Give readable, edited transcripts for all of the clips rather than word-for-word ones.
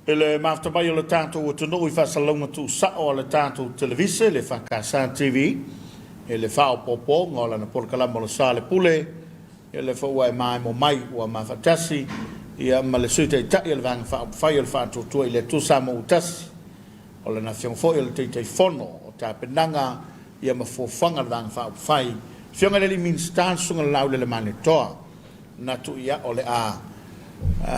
I le mafuta mai o le tatou atunuu i faasalalauga tuusao a le tatou televise, le EFKS TV, i le faaopoopoga o lana polokalama o le Sa o le Pule, ia lea foi ua e maemo mai, ua ma faatasi ia ma le Sui Taitai o le Vaega Faaupufai o le Faatuatua i le Atua Samoa ua Tasi, o lana Afioga foi o le Taitaifono o tapenaga ia ma fuafuaga a le Vaega Faaupufai, Afioga i le Alii Minisita, le Susuga i le Laulelemanetoa. Manatu ia o le a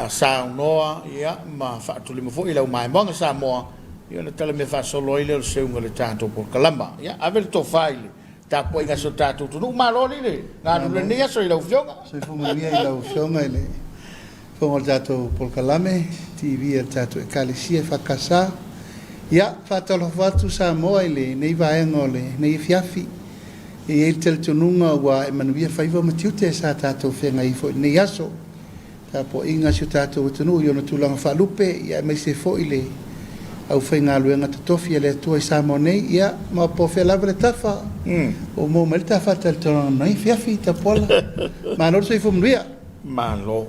saunoa ia ma faatulima foi le au maimoaga Samoa ia ona tala mea faasolo ai lea o le seuga o le tatou polokalama. Ia ave le tofa i le tapuaiga a si o tatou atunuu. Malo alii le galulue i lenei aso i lau Afioga. Soifua manuia i lau Afioga i le Fofoga o le tatou polokalame TV a le tatou Ekalesia EFKS. Ia, faatalofa atu Samoa i lenei vaega o lenei afiafi. E i ai le talitonuga ua e manuia faiva ma tiute sa tatou feagai ai foi i lenei aso. Tapuaiga a si o tatou atunuu i ona tulaga faalupe, ia aemaise foi le aufaigaluega totofi a le Atua i Samoa nei. Ia, ma po o fea lava le tafa, ua maua mai le ta faatalatalanoaga i lenei afiafi, Tapuala. Malo le soifua manuia. Malo.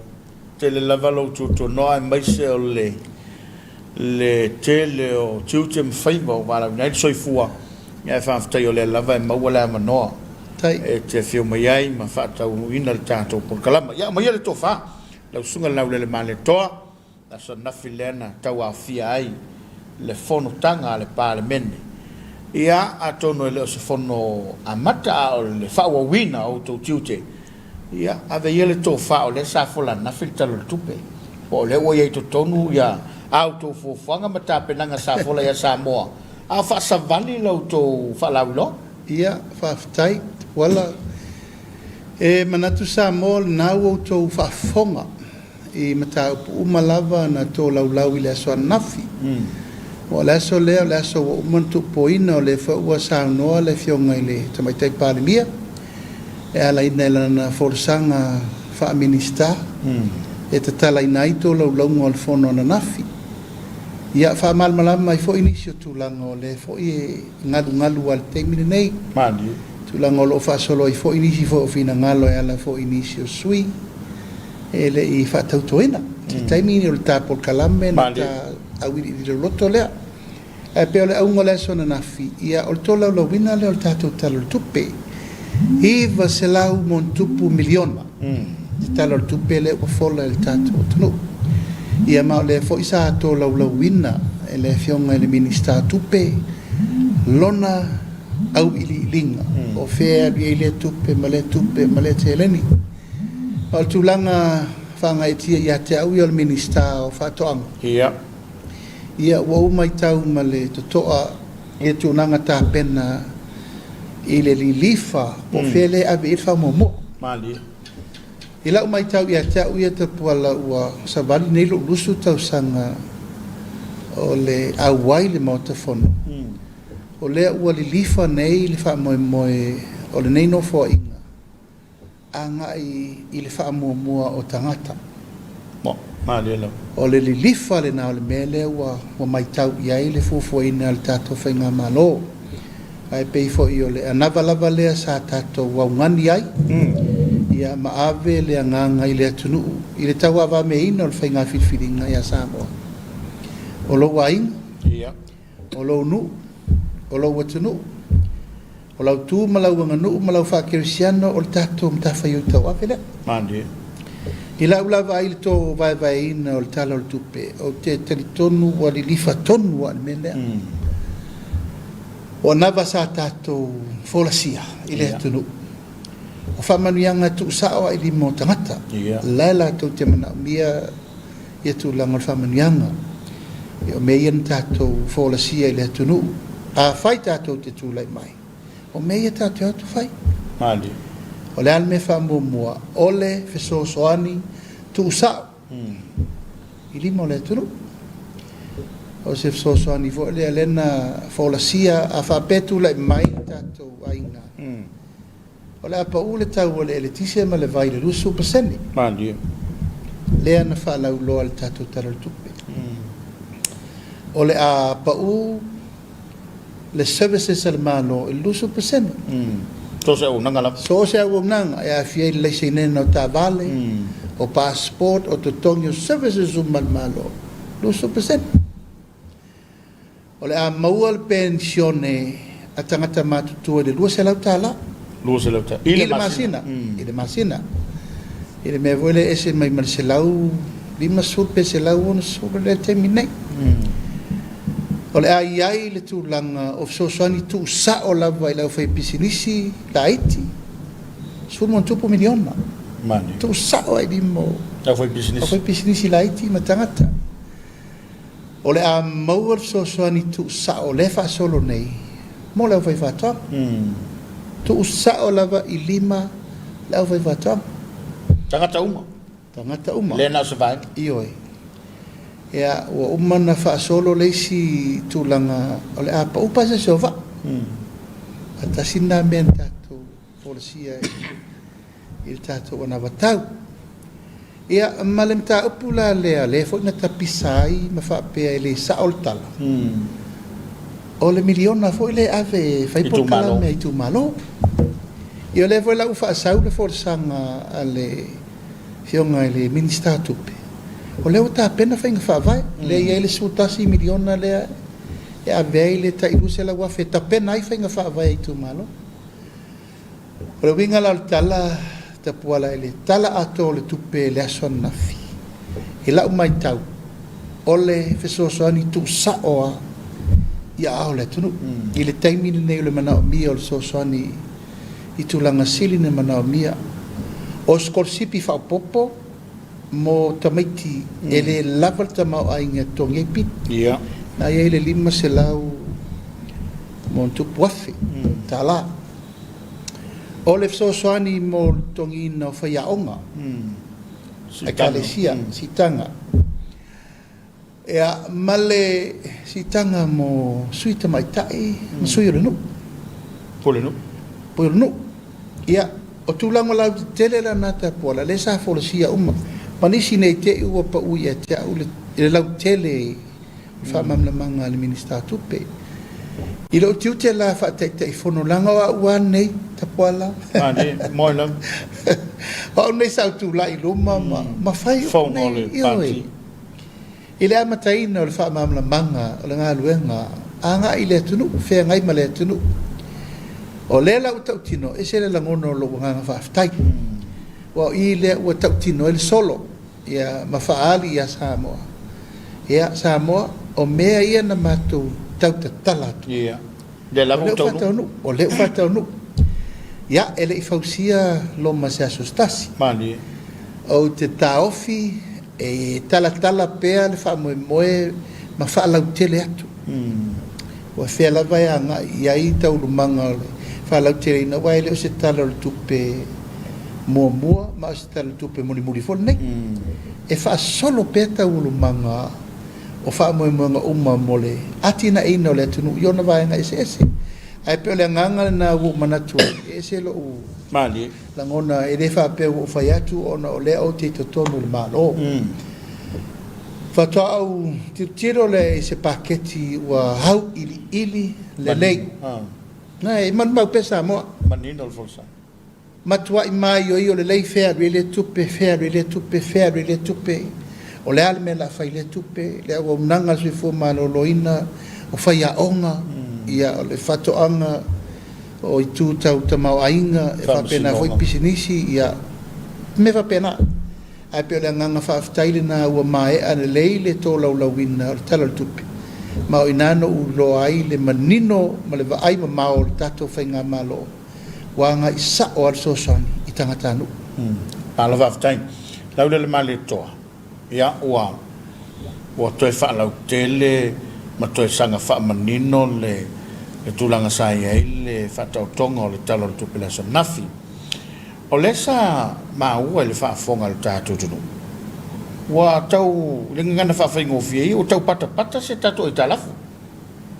Tele lava lou tuatuanoa aemaise o le le tele o tiute ma faiva ua valaauina ai le soifua, ae faafetai o lea lava e maua le avanoa e te afio mai ai ma faataunuuina le tatou polokalama. Ia aumaia le tofa, lau Susuga Laulele Maletoa, le aso ananafi lea na tauaofia ai le fonotaga a le Palemene. Ia, atonu e le o se fono amata a o le faaauauina o outou tiute. Ia, ave ia le tofa o lea sa fola ananafi le Tala o le Tupe, po o lea ua i ai i totonu ia a outou fuafuaga ma tapenaga sa fola ia Samoa, a o faasavali la outou faalauiloa. Ia, faafetai Tupuola. E manatu Samoa o lena ua outou faafofoga i mataupu uma lava na tolaulau i le aso ananafi. Aua o le aso lea o le aso ua uma ona tuupoina, o lea foi ua saunoa le Afioga i le Tamaitai Palemia e alaina i lana folasaga faa-Minisita e tatalaina ai tolaulauga o le fono ananafi. Ia, faamalamalama ai foi nisi o tulaga o lea foi e galugalu lava i le taimi lenei, tulaga o lo o faasolo ai foi nisi foi o finagalo e ala foi i nisi o sui usufono e le i faatautoina. Se taimi o le ta polokalame ona ta auiliili loloto lea. Ae pei o le auga o le aso ananafi, ia o le tolaulauina lea o le tatou Tala o le Tupe. 900 ma ono tupu miliona le Tala o le Tupe lea ua fola e le tatou atunuu. Ia ma o lea foi sa tolaulauina e le Afioga i le Minisita o Tupe lona auiliiliga o fea e alu i ai lea tupe ma lea tupe ma lea seleni. O le tulaga faagaeetia ia te au ia o le Minisita o Faatoaga, ia ua ou matau ma le totoa i le tulaga tapena i le lilifa po o fea lea e ave i ai le faamuamua. Malie. I lau matau ia te au ia Tapuala ua savali nei lou 20 tausaga o le auai i le Maota Fono, o lea ua lilifa nei le faamoemoe o lenei Nofoaiga agai i le faamuamua o tagata. Malie lava. O le lilifa lena o le mea lea ua matau i ai le fuafuaina a le tatou Faigamalo. Ae pei foi o le anava lava lea sa tatou augani ai, ia ma ave le agaga i le atunuu i le tauavameaina o le faiga filifiliga ia Samoa. O lou aiga, o lou nuu, o lou atunuu, O lau tu ma lau aganuu ma lau faakerisiano o le tatou matafaioi tauave lea. Malie. I lau lava ai le to vaevaeina o le Tala o le Tupe, ou te talitonu ua lilifa tonu lava i le mea lea. O anava sa tatou folasia i le atunuu, o faamanuiaga e tuusao lava i lima o tagata, la e latou te manaomia ia tulaga o le faamanuiaga. O mea ia na tatou folasia i le atunuu, afai tatou te tulai mai, o mea ia tatou te o atu fai. Malie. O le a le mea faamuamua? O le fesoasoani tuusao i lima o le atunuu. O se fesoasoani foi lea lea na folasia, a faapea e tulai mai le tatou aiga, O le a pau le tau o le eletise ma le vai i le 20%. Malie. Lea na faalauiloa i le tatou Tala o le Tupe. O le a pau le services a le Malo i le 20%. So o se auaunaga lava. So o se auaunaga e aafia ai le laisenena o taavale, o passport, o totogi, o services uma a le Malo. 20%. O le a maua le penisione a tagata matutua i le $200. $200 i le masina. I le masina. I le mea foi lea e ese mai ma le 150 pe 160 i le taimi nei. O le a i ai le tulaga o fesoasoani tuusao lava i le aufaipisinisi laiti, $10+ miliona. Tuusao lava i lima o aufaipisinisi laiti ma tagata. O le a maua le fesoasoani tuusao lea e faasolo nei mo le aufaifaatoaga. Tuusao lava i lima le aufaifaatoaga. Tagata uma. Tagata uma. Le na o se vaega. Ioe. Ia, ua uma ona faasolo le isi tulaga o le a pau pasese o vaa. A tasi lena mea na tatou folasia i le tatou anavatau. Ia, ma le mataupu la lea, lea foi na tapisa ai ma faapea e le sao le tala, o le miliona foi lea e ave e fai polokalame a itumalo. Ia, o lea foi la ua faasau le folasaga a le Afioga i le Minisita o Tupe, o lea ua tapena faiga faavae, lea e i ai le $11 miliona lea e ave ai le tai $200,000 e tapena ai faiga faavae a itumalo. O le uiga la o le tala, Tapuala, i le tala atoa o le tupe i le aso ananafi, i lau matau, o le fesoasoani tuusao lava i aao o le atunuu. I le taimi lenei o le manaomia o le fesoasoani i tulaga sili ona manaomia, o sikolasipi faaopoopo mo tamaiti e le lava le tamaoaiga e totogi ai pili. Na i ai le $500+ tala. O le fesoasoani mo le totogiina o faiaoga, ekalesia, siitaga. Ia, ma le siitaga mo sui tamaitai ma sui o le nuu. Pule nuu. Pule o le nuu. Ia, o tulaga lautetele la na Tapuala, lea sa folasia uma. Ma nisi ne i te i ua pau ia te au le lautele i le faamalamalamaga a le Minisita o Tupe. I lou tiute la faa-Taitaifono, leaga o au lava nei, Tapuala. Moe lava. O au nei sa ou tulai i luma ma fai upu nei. Ioe. I le amataina o le faamalamalamaga o le galuega agai i le atunuu, feagai ma le atunuu. O lea la ua tautino, e ese le lagona o lou agaga faafetai. Aua o i lea ua tautino ai le solo ia, ma faaali ia Samoa. Ia, Samoa, o mea ia na matou tautatala atu. Ia. Lea lava ua taunuu. O lea ua faataunuu. Ia, e le i fausia Roma i se aso se tasi. Malie. Ou te taofi e talatala pea le faamoemoe ma faalautele atu. Ua fea lava e agai i ai taualumaga o le faalauteleina, aua e le o se Tala o le Tupe muamua ma o se Tala o le Tupe mulimuli foi lenei. E faasolo pea taualumaga o faamoemoega uma mo le atinaeina o le atunuu i ona vaega eseese. Ae pei o le agaga lena ua ou manatu ai, e ese lou Malie. lagona, e le faapea ua ou fai atu ona o lea ou te i totonu o le Malo. Faatoa ou tilotilo lea i se paketi ua auiliili lelei. E maumau pea Samoa. Manino le folasaga. Matuai maioio lelei fea alu ai lea tupe, fea alu ai lea tupe, fea alu ai lea tupe, o le a le mea o le a fai i lea tupe, le auaunaga a le soifua maloloina, o faiaoga, ia, o le faatoaga, o itu tau tamaoaiga, e faapena foi pisinisi, ia, mea faapena. Ae pei o le agaga faafetai lena ua maea lelei le tolaulauina o le Tala o le Tupe, ma o i ina na ou iloa ai le manino ma le vaai mamao o le tatou faigamalo ua agai sao lava le fesoasoani i tagatanuu. Malo faafetai. Laulelemalie-toa, ia ua ua toe faalautele ma toe saga faamanino le le tulaga sa i ai le faataotoga o le Tala o le Tupe i le aso ananafi. O lea sa maua i le faafofoga a le tatou atunuu, ua tau, i le gagana faafaigofie ia, ua tau patapata se tatou aitalafu.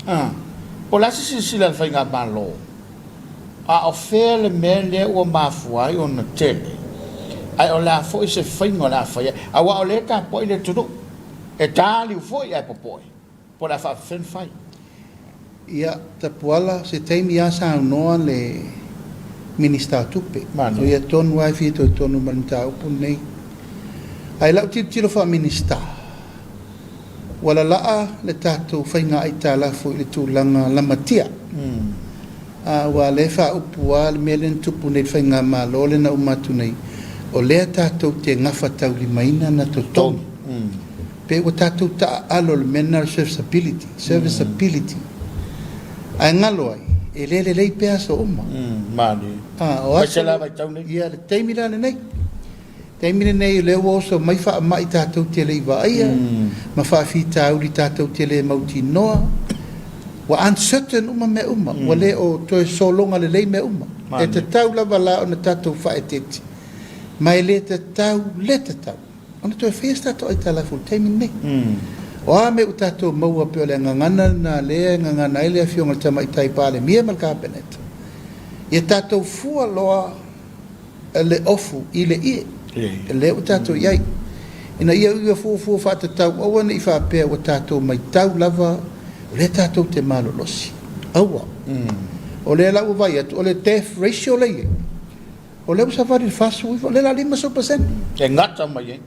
A, po o le a se silasila a le Faigamalo, a o fea le mea lea ua mafua ai ona tele, ae o le a foi se faiga o le a fai ai, aua o lea e tapuai le atunuu, e taliu foi ae popoe, po o le a faapefea ona fai. Ia, Tapuala, se taimi lava saunoa le Minisita o Tupe. O ia tonu lava e fitoitonu ma le mataupu lenei. Ae i lau tilotilo faa-Minisita, Ua lalaa le tatou faiga aitalafu i le tulaga lamatia. A aua lea e faaupu lava le mea lea na tupu nei i le faigamalo lea na uma atu nei, o lea tatou te gafataulimaina na totogi. Pe ua tatou taaalo i le mea lena o le serviceability, serviceability. Ae galo ai, e le lelei pea aso uma. A o aso, ia le taimi la lenei. Taimi lenei o lea ua oso mai faamai tatou te le i vaaia ma faafitauli tatou te le mautinoa. Ua uncertain uma mea uma, ua le o toe sologa lelei mea uma. E tatau lava la ona tatou faaeteete, ma e le tatau, le tatau ona toe faia se tatou aitalafu i le taimi lenei. O a mea ua tatou maua pei o le gagana lena lea e gagana ai le Afioga i le Tamaitai Palemia ma le Kapeneta, ia tatou fua loa le ofu i le ie, lea ua tatou i ai, ina ia ia fuafua faatatau, aua ne i faapea ua tatou matau lava o lea tatou te malolosi. Aua. O lea la ua vaai atu, o le death ratio lea e i ai, o lea ua savali i le 49, o lea o le a 50%. E gata mai ai.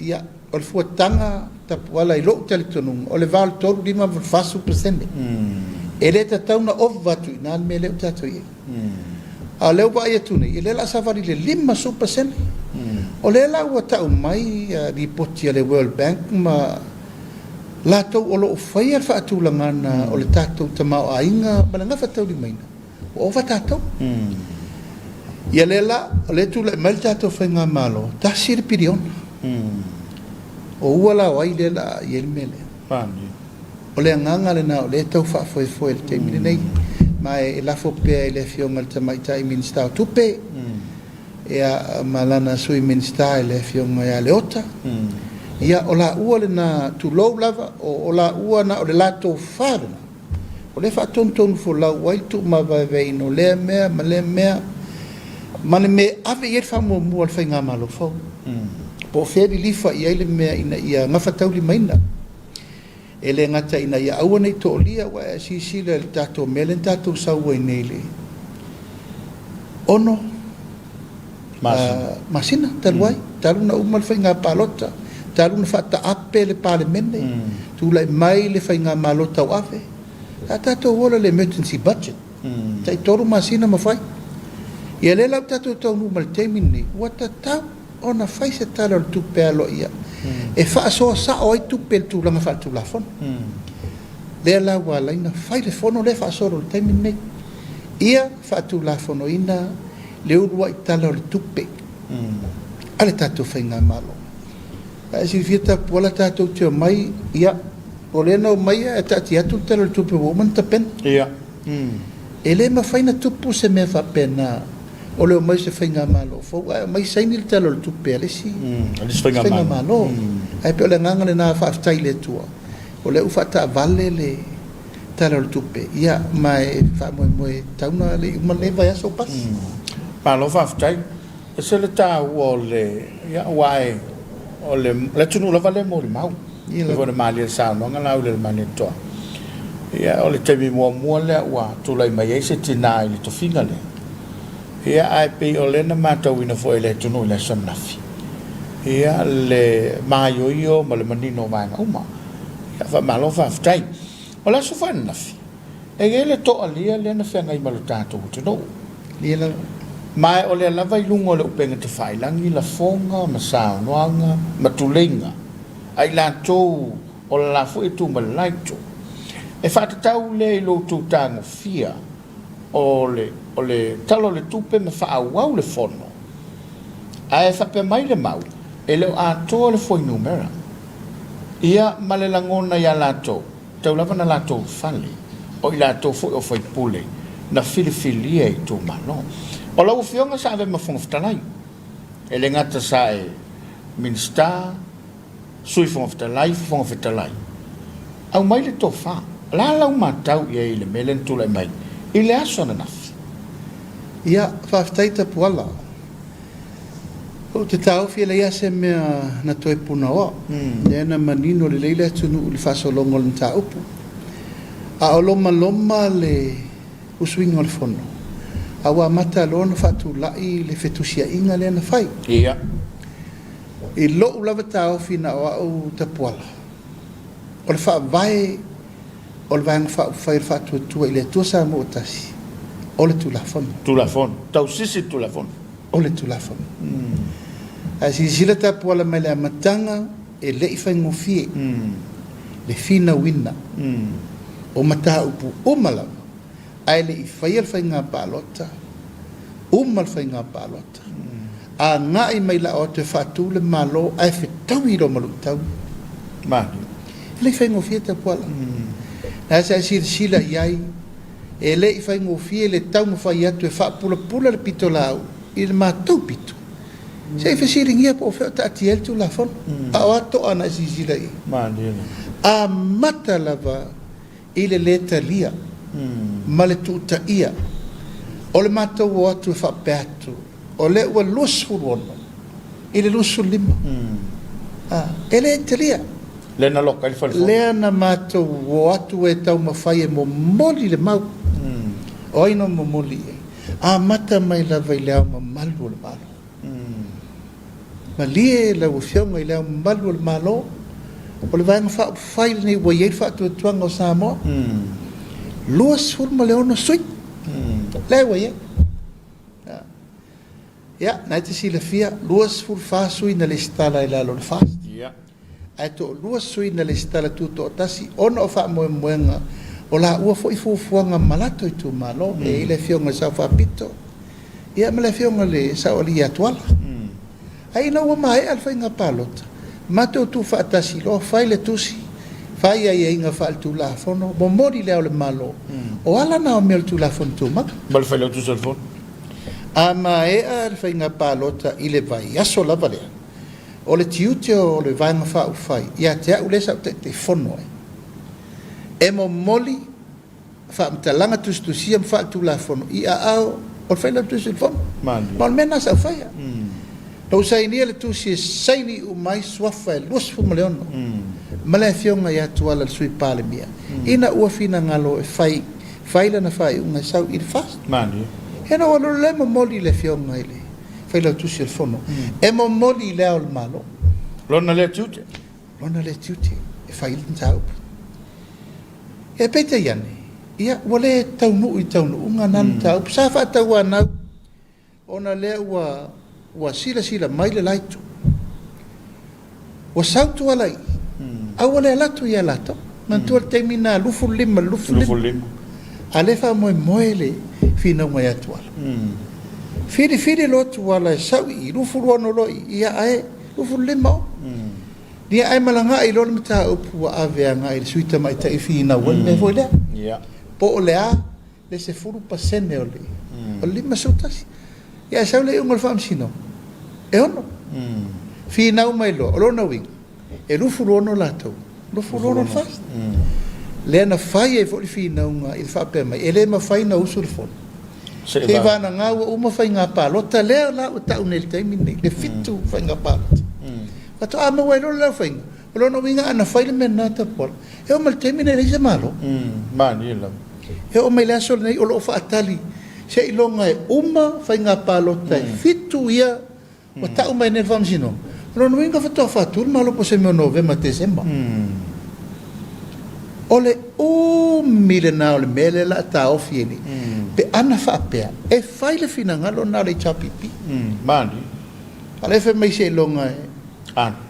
Ia, o le fuataga tapuala i lou talitonuga, o le va o le 3, 5 ma le 40%. E le tatau ona ova atu i ina le mea lea ua tatou i ai. A o lea ua vaai atu nei, o lea o le a savali i le 50%. O lea la ua tau mai lipoti a le World Bank ma latou o lo o faia le faatulagaga o le tatou tamaoaiga ma le gafataulimaina, Ua ova tatou. Ia lea la, o lea e tulai mai le tatou faigamalo, 1 le piliona. O ua la o ai lea la i ai le mea lea? O le agaga lena o lea e tau faafoefoe i le taimi lenei. Ma e lafo pea i le Afioga i le Tamaitai Minisita o Tupe, ia, ma lana Sui Minisita i le Afioga ia Leota. Ia, o laua lena, tulou lava, o laua na o le latou fa lena. O lea e faatonutonu folau ai le tuumavaevaeina o lea mea ma lea mea, ma le mea e ave i ai le faamuamua a le faigamalo fou. Po o fea e lilifa i ai le mea ina ia gafataulimaina. E le gata ina ia aua ne i toolia, aua e silasila i le tatou mea lea na tatou sau ai nei i le 6 masina talu ai, talu ona uma le faiga palota, talu ona faataape le Palemene, tulai mai le faigamalo tauave, sa tatou ola i le emergency budget, tai 3 masina ma fai. Ia lea la ua tatou taunuu mai i le taimi lenei, ua tatau ona fai se Tala o le Tupe aloaia e faasoa sao ai tupe i le tulaga faaletulafono. Lea la ua ala ai ona fai le fono lea e faasolo i le taimi lenei, ia faatulafonoina le uluai Tala o le Tupe a le tatou faigamalo. Ae silafia Tapuala tatou te omai, ia, o lea na omai ae taatia atu le Tala o le Tupe ua uma ona tapena. Ia. E le mafai ona tupu se mea faapena o le omai o se faigamalo fou ae omai saini le Tala o le Tupe a le isi faigamalo. Ae pei o le agaga lena, faafetai i le Atua o lea ua faataavale le Tala o le Tupe, ia, ma e faamoemoe e tatau ona le i uma lenei vaiaso ua pasi. Malo faafetai. E ese le taua o le, ia, aua e, o le, le atunuu lava lea e molimau. Ia lava. Pei foi ona malie i le saunoaga Laaulialemalietoa. Ia, o le taimi muamua lea ua tulai mai ai se tina i le tofiga lea. Ia, ae pei o lea na matauina foi e le atunuu i le aso ananafi, ia, le maioio ma le manino o vaega uma. Ia, faamalo faafetai. O le aso foi ananafi, e i ai le toalia lea na feagai ma lo tatou atunuu. Ia lava. Ma o lea lava i luga o le upega tafailagi lafoga ma saunoaga ma tuleiga a i latou o le la foi e tu mai le la itu. E faatatau lea i lo outou tagofia o le o le Tala o le Tupe ma faaauau le Fono, ae faapea mai le mau, e le o atoa le fuainumera. Ia ma le lagona iā latou, tau lava na latou fale, o i latou foi o faipule na filifilia e itumalo. O lau Afioga sa ave ma Fofoga Fetalai, e le gata sa e Minisita, Sui Fofoga Fetalai, Fofoga Fetalai, aumai le tofa. O le a lau matau i ai i le mea lea na tulai mai i le aso ananafi? Ia, faafetai Tapuala. Ou te taofi e leai lava se mea na toe punaoa. Lea na manino lelei le atunuu i le faasologa o le mataupu. A o lomaloma le usuina o le fono, a ua amata loa ona faatulai le fetusiaiga lea na fai. Ia. I lou lava taofi na o au Tapuala. O le Faavae o le Vaega Faaupufai o le Faatuatua i le Atua Samoa ua Tasi, o le Tulafono. Tulafono. Tausisi le Tulafono. O le Tulafono. Ae silasila Tapuala mai le amataga e le i faigofie le finauina o mataupu uma lava ae le i faia le faiga palota, uma le faiga palota, agai mai la'o atu e faatu le Malo ae fetaui loa ma luitau. Malie. E le i faigofie Tapuala. Ae sa e silasila i ai, e le i faigofie le taumafai atu e faapulapula le pitolaau i le matou pito. Se i fesiligia po o fea o taatia ai le Tulafono, a o a toa na e silasila i ai. Malie. Amata lava i le lē talia ma le tuutaia o le matou o atu e faapea atu, o lea ua 26 i le 25, a, e le talia. Lea na loka ai le falefono. Lea na matou o atu e taumafai e momoli le mau. O ai na momoli i ai? Amata mai lava i Le Ao Mamalu o le Malo. Malie lau Afioga i Le Ao Mamalu o le Malo, o le Vaega Faaupufai lenei ua i ai le faatuatuaga o Samoa, 26 sui lea ua i ai. Ia, na e te silafia, 24 sui na lesitala i lalo o le FAST, ae toalua sui na lesitala tutoatasi ona o faamoemoega o laua foi fuafuaga ma latou itumalo. E i ai le Afioga i le Sao Faapito, ia ma le Afioga i le Saoalii ia Tuala. Ae ina ua maea le faiga palota, matou tuufaatasi loa, fai le tusi, fai aiaiga faaletulafono, momoli le Ao o le Malo, o ala na o mea o le Tulafono Tumau. Ma le Failautusi o le Fono. A maea le faiga palota i le vaiaso lava lea, o le tiute o le Vaega Faaupufai ia te au lea sa ou Taitaifono ai, e momoli faamatalaga tusitusia ma faaletulafono i aao o le Failautusi o le Fono. Ma o le mea lena sa ou faia. Na ou sainia le tusi e saini uma ai suafa e 26 ma le Afioga ia Tuala le Sui Palemia ina ua finagalo e fai fai lana faaiuga e sau i le FAST. Ia na ou alu loa lea momoli i le Afioga i le Failautusi o le Fono e momoli i le Ao o le Malo. Lona lea tiute. Lona lea tiute e fai ai le mataupu. Ia peitai ane, ia ua le taunuu i taunuuga na mataupu sa faatauanau ona lea ua ua silasila mai le la itu. Ua sau Tuala i a ua le alu atu ia latou. Manatua le taimi na 25 i le 25. A lea e faamoemoe le finauga ia Tuala. Filifili loa Tuala e sau i i, 26 loa i i, ia ae 25 o. Ia ae malagai loa le mataupu ua ave agai i le Sui Tamaitai e finau ai le mea foi lea. Po o le a le 10% o le 51. Ia ae sau le iuga o le Faamasinoga, e 6. Finau mai loa, o lona uiga, e 26 latou, 26 le FAST. Lea na fai ai foi le finauga i le faapea mai, e le mafai ona usu le Fono. Se'i vagana ua uma faiga palota, lea la ua tau nei i le taimi lenei, le 7 faiga palota. Faatoa maua ai loa le faiga. O lona uiga ana fai le mea lena Tapuala, e oo mai le taimi lenei e leai se Malo. Malie lava. E oo mai le aso lenei o lo o faatali seiloga e uma faiga palota e 7 ia ua tau mai nei le Faamasinoga. O lona uiga faatoa faatu le Malo po o se mea o Novema, Tesema. O le umi lena o le mea lea o le a taofi ai nei. Pe ana faapea e fai le finagalo lena o le HRPP. Malie. A o lea e fai mai seiloga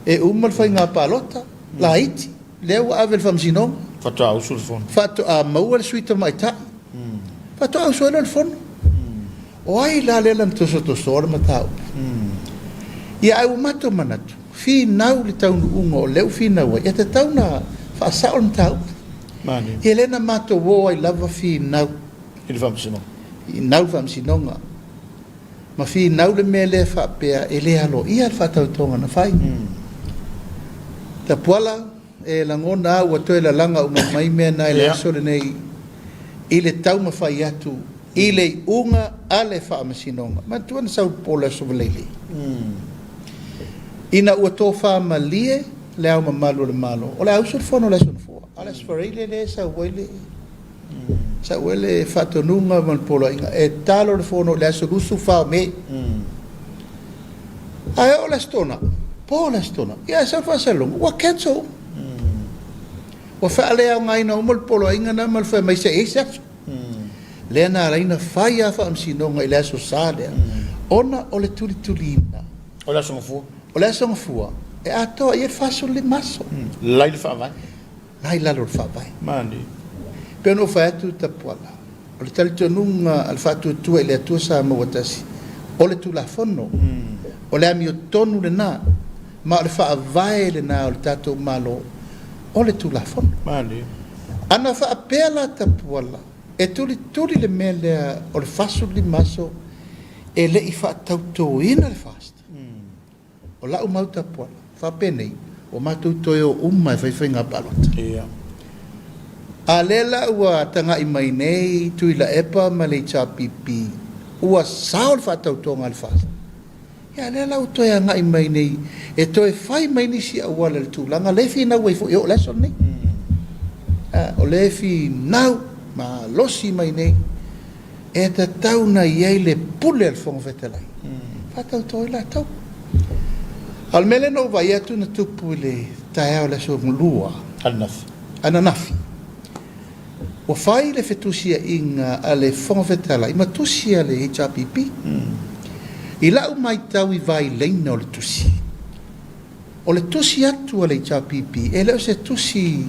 e uma le faiga palota laiti, lea ua ave i le Faamasinoga. Faatoa usu le Fono. Faatoa maua le Sui Tamaitai. Faatoa usu ai loa le Fono. O ai la lea na tosotosoa le mataupu? Ia ae ua matou manatu, finau le taunuuga o lea ua finau ai, e tatau ona faasao le mataupu. Ia lea na matou o ai lava finau. I le Faamasinoga. Finau le Faamasinoga. Ma finau le mea lea faapea e le aloaia le faatautoga na fai. Tapuala, e lagona lava ua toe lalaga uma mai mea na i le aso lenei i le taumafai atu i le iuga a le Faamasinoga. Manatua na sau po o le Aso Faraile ina ua tofa malie Le Ao Mamalu o le Malo, o le a usu le fono i le Aso Gafua, a o le Aso Faraile lea e sau ai le sau ai le faatonuga ma le poloaiga e talo le fono i le aso 24 o Me. Ae oo le Aso Toonai, po le Aso Toonai, ia ae sau le faasalalauga ua cancel uma. Ua faaleaogaina uma le poloaiga lena ma le fai mai se i ai se aso. Lea na ala ai ona fai lava faamasinoga i le Aso Sa lea, ona o le tulituliina. O le Aso Gafua. O le Aso Gafua e atoa i ai le 45 aso. La i le Faavae. La i lalo o le Faavae. Malie. E pei ona ou fai atu Tapuala, o le talitonuga a le Faatuatua i le Atua Samoa ua Tasi, o le Tulafono, o le amiotonu lena, ma o le Faavae lena o le tatou Malo, o le Tulafono. Malie. Ana faapea la Tapuala, e tulituli le mea lea o le 45 aso e le i faatautoina le FAST. O lau mau tapuala, faapenei, ua matou toe o uma e fai faiga palota. Ia. A lea la ua tagai mai nei Tuilaepa ma le HRPP, ua sao le faatautoga a le FAST. Ia a lea la ua toe agai mai nei e toe fai mai nisi auala i le tulaga lea e finau ai foi e oo i le aso lenei. O lea e finau malosi mai nei e tatau ona i ai le pule a le Fofoga Fetalai e faatauto ai latou. A o le mea lea na ou vaai atu na tupu i le taeao o le aso Lua, Ananafi. Ananafi, ua fai le fetusiaiga a le Fofoga Fetalai ma tusi a le HRPP. I lau matau i vailaina o le tusi, O le tusi atu a le HRPP e le o se tusi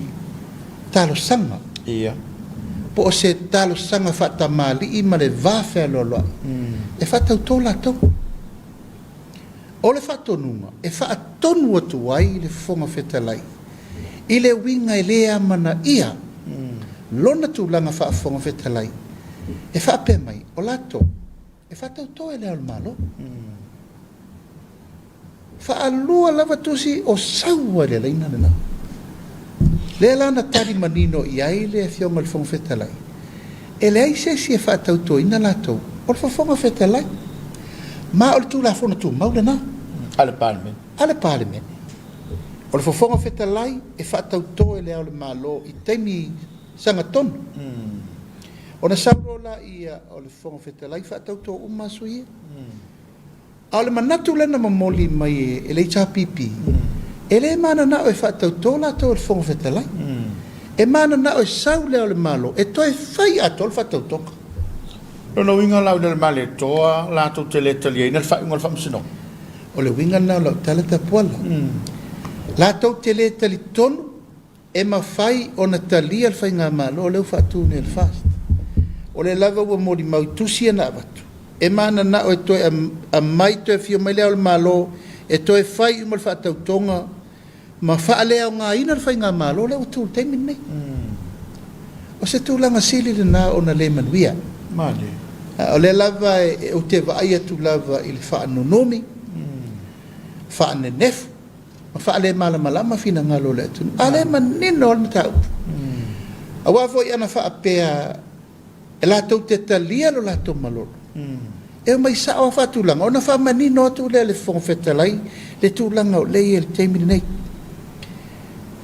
talosaga. Ia. Po o se talosaga faatamalii ma le va fealoaloai e faatauto latou. O le faatonuga e faatonu atu ai le Fofoga Fetalai i le uiga e le amanaia lona tulaga faa-Fofoga Fetalai e faapea mai, o latou e faatauto e Le Ao o le Malo. Faalua lava tusi o sau i le laina lena. Lea la na tali manino i ai le Afioga i le Fofoga Fetalai, e leai se isi e faatautoina latou, o le Fofoga Fetalai. Ma o le Tulafono Tumau lena. A le Palemene. A le Palemene. O le Fofoga Fetalai e faatauto e Le Ao o le Malo i taimi sagatonu. Ona sau loa laia o le Fofoga Fetalai faatauto uma sui ia. A o le manatu lea na momoli mai e le HRPP, e le mananao e faatauto latou e le Fofoga Fetalai. E mananao e sau Le Ao o le Malo e toe fai atoa le faatautoga. Lona uiga la o le Malietoa latou te le taliaina le faaiuga o le Faamasinoga. O le uiga lena o lau tala Tapuala. Latou te le talitonu E mafai ona talia le faigamalo lea ua faatu nei e le FAST. O lea lava ua molimau i tusi ia na avatu, e mananao e toe aumai toe afio mai Le Ao o le Malo e toe fai uma le faatautoga ma faaleaogaina le faigamalo lea ua tu i le taimi lenei. O se tulaga sili lena ona le manuia. Malie. A o lea lava ou te vaai atu lava i le faanunumi, faanenefu, ma faalemalamalama finagalo o le atunuu. A lea e manino lava le mataupu. Aua foi ana faapea e latou te talia lo latou malolo, e omai sao lava faatulaga ona faamanino atu lea e le Fofoga Fetalai le tulaga o lea e i ai i le taimi lenei.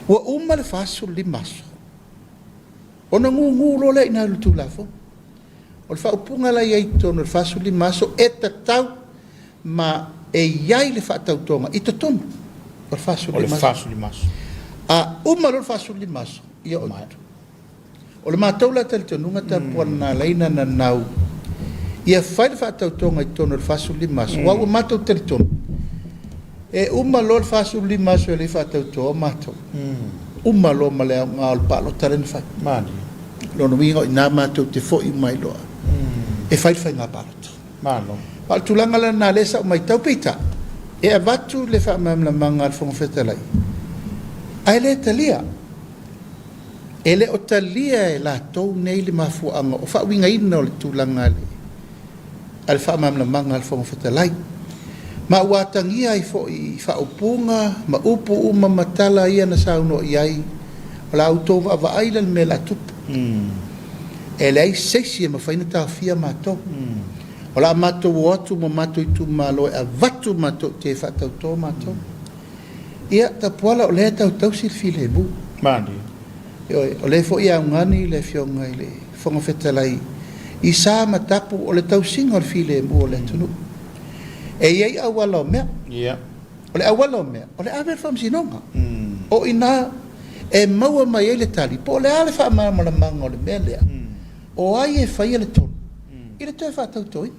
Ua uma le 45 aso, ona gugu loa lea i ina i le Tulafono. O le faaupuga la e i ai i totonu o le 45 aso e tatau ma e i ai le faatautoga i totonu o le 45 aso. A uma loa le 45 aso, ia o O le matou la talitonuga tapuana na ala ai ona nanau ia fai le faatautoga i totonu o le 45 aso, aua ua matou talitonu, e uma loa le 45 aso e le i faatautoa matou, uma loa ma le aoga o le palota lea na fai. Lona uiga o i ina matou te foi uma ai loa e fai le faiga palota. Malo. A o le tulaga la lena lea sa ou matau, peitai, e avatu le faamalamalamaga a le Fofoga Fetalai, ae le talia. E le o talia e latou nei le mafuaaga o faauigaina o le tulaga a le faamalamalamaga a le Fofoga Fetalai. Ma ua atagia ai foi i faaupuga ma upu uma ma tala ia na saunoa i ai, o la outou vaavaai la i le mea o le a tupu. E leai se isi e mafai ona taofia matou. O le a matou o atu ma matou itumalo e avatu matou te faatauto matou. Ia, Tapuala, o lea e tau tausi le filemu. Malie. Ioe, o lea foi e augani le Afioga i le Fofoga Fetalai i sa ma tapu o le tausiga o le filemu o le atunuu. E i ai auala o mea. Ia. O le auala o mea, o le ave i le faamasinoga. O i ina. E maua mai ai le tali po o le a le faamalamalamaga o le mea lea, o ai e faia le tonu i le toe faatautoina.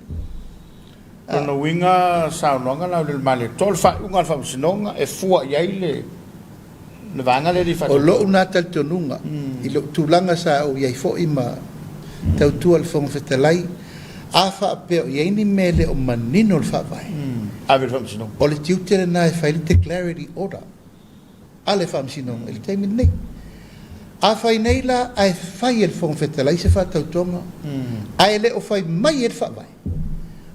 Lona uiga saunoaga la o le Malietoa, o le faaiuga a le Faamasinoga e fua i ai le le vaega lea e le i O lou na talitonuga i lou tulaga sa ou i ai foi ma tautua i le Fofoga Fetalai, a faapea o i ai ni mea e le o manino i le Faavae, Ave i le Faamasinoga. O le tiute lena e fai le Declaratory Order a le Faamasinoga i le taimi lenei. Afai nei la ae fai e le Fofoga Fetalai se faatautoga ae le o fai mai ai le Faavae,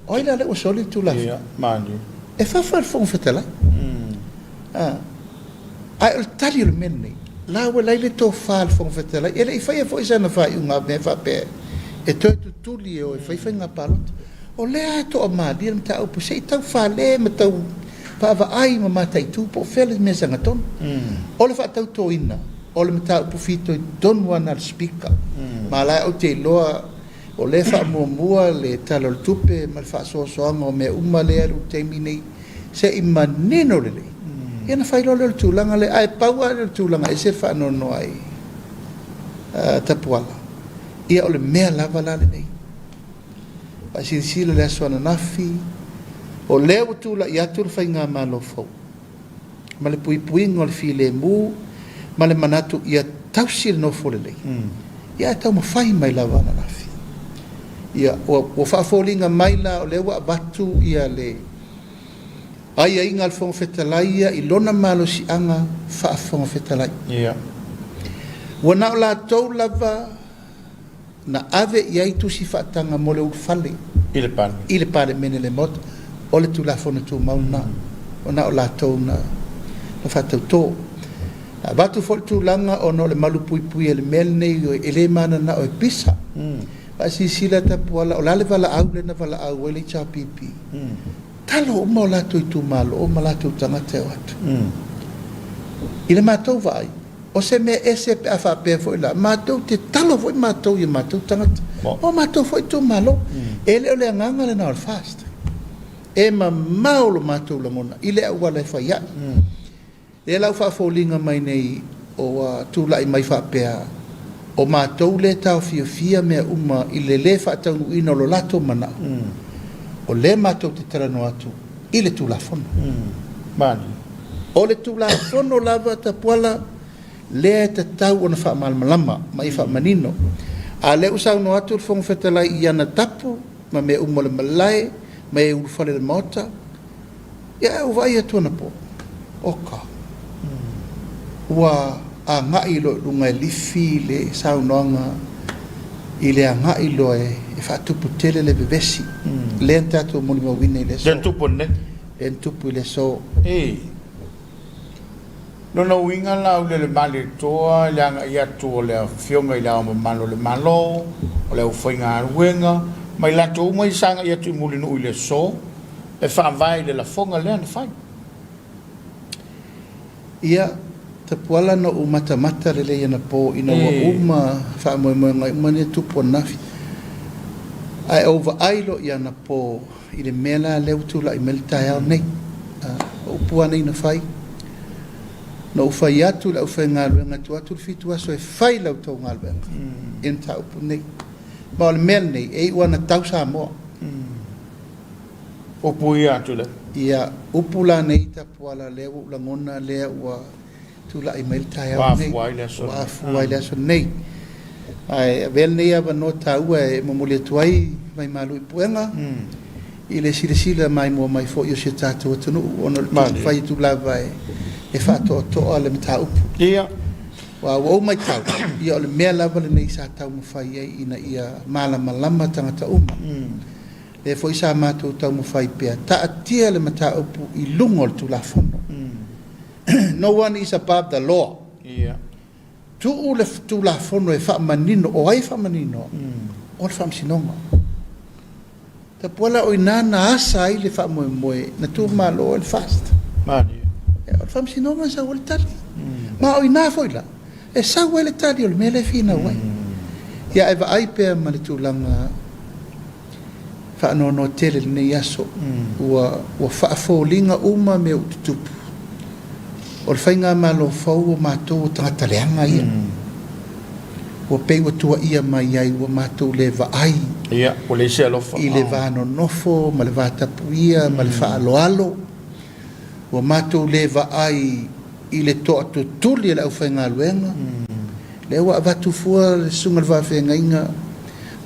o ai la lea ua soli le Tulafono? E fafa i le Fofoga Fetalai. Ae o le tali o le mea lenei, la ua leai le tofa a le Fofoga Fetalai, e le i faia foi sana faaiuga mea faapea e toe tutuli e o e fai faiga palota. O lea e toamalie le mataupu, se i tau fale ma tau vaavaai ma mataitu po o fea le mea sagatonu. O le faatautoina o le mataupu fitoitonu ana a le Speaker, ma la ou te iloa o lea e faamuamua le Tala o le Tupe ma le faasoasoaga o mea uma lea i le taimi nei, se i manino lelei, ia ona fai loa lea o le tulaga lea. Ae pau lava lea o le tulaga ese le faanoanoa ai Tapuala, ia o le mea lava la lenei. Faasilasila i le aso ananafi, o lea ua tulai atu le Faigamalo fou ma le puipuiga o le filemu ma le manatu ia tausi le nofo lelei. Ia ae taumafai mai lava ananafi. Ia, ua, ua faafoliga mai la o lea ua avatu ia le aiaiga a le Fofoga Fetalai ia i lona malosiaga faa-Fofoga Fetalai. Ia. Ua na o latou lava na ave i ai tusi faataga mo le ulufale i le Palemene, i le Palemene le Maota, o le Tulafono Tumau lena, o na o latou na faatauto. Na avatu foi le tulaga ona o le malupuipuia i le mea lenei e le mananao e pisa. Faasilasila Tapuala, o le a le valaau lea na valaau ai le HRPP, talo uma o latou itumalo ma latou tagata e o atu. I le matou vaai, o se mea ese pe a faapea foi la, matou te talo foi matou i matou tagata, o matou foi itumalo. E le o le agaga lena o le FAST. E mamao lo matou lagona i le auala e fai ai. Lea la ua faafoliga mai nei o ua tulai mai faapea o matou lea e taofiofia mea uma i le lē faataunuuina o lo latou manao, o lea matou te talanoa atu i le Tulafono. O le Tulafono lava Tapuala lea e tatau ona faamalamalama ma ia faamanino. A o lea ua saunoa atu le Fofoga Fetalai i ana tapu ma mea uma o le malae ma e ulufale i le Maota, Ia ae ou vaai atu anapo, oka, ua agai loa i luga e lifi le saunoaga i le agai loa e faatupu tele le vevesi, lea na tatou molimauina i le aso. Lea na tupu ananei. Lea na tupu i le aso. E. Lona uiga la Auleolemalietoa i le agai atu o le Afioga i Le Ao Mamalu o le Malo, o le aufaigaluega, ma i latou uma ia sa agai atu i Mulinuu i le aso, e faavae i le lafoga lea na fai. Ia, Tapuala na ou matamata lelei anapo ina ua uma faamoemoega uma nei tupu ananafi. Ae ou vaai loa i anapo i le mea la lea ua tulai mai le taeao nei. O upu lava nei na fai, na ou fai atu i le aufaigaluega e tuu atu le 7 aso e fai la outou galuega i le mataupu lenei. Ma o le mea lenei, e iu lava ina tau Samoa. Upu ia a Tuilaepa. Ia, upu la nei Tapuala lea ua ou lagona lea ua tulai mai le taeao lenei. Ua afua ai le aso lenei. Ua afua ai le aso lenei. Ae avea lenei avanoa taua e momoli atu ai vaimalu i puega i le silasila maimoa mai foi o si o tatou atunuu ona o le taumafai atu lava e faatoatoa le mataupu. Ia. Aua ua ou matau, ia o le mea lava lenei sa taumafai ai ina ia malamalama tagata uma. Lea foi sa matou taumafai pea, taatia le mataupu i luga o le Tulafono. No one is above the law. Ia. Tuu le Tulafono e faamanino, o ai e faamanino? O le Faamasinoga. Tapuala o i ina na asa ai le faamoemoe na tuumalo ai le FAST. Malie. O le Faamasinoga e sau ai le tali. Ma o i ina foi la, e sau ai le tali o le mea lea e finau ai. Ia ae vaai pea ma le tulaga faanoanoa tele i lenei aso, ua, ua faafoliga uma mea ua tutupu. O le faigamalo fou o matou o tagata leaga ia. Ua pei ua tuaia mai ai ua matou le vaai. Ia, ua leai se alofa. I le va nonofo ma le va tapuia ma le faaaloalo. Ua matou le vaai i le toatutuli e le aufaigaluega. Lea ua avatu fua le susuga i le faafeagaiga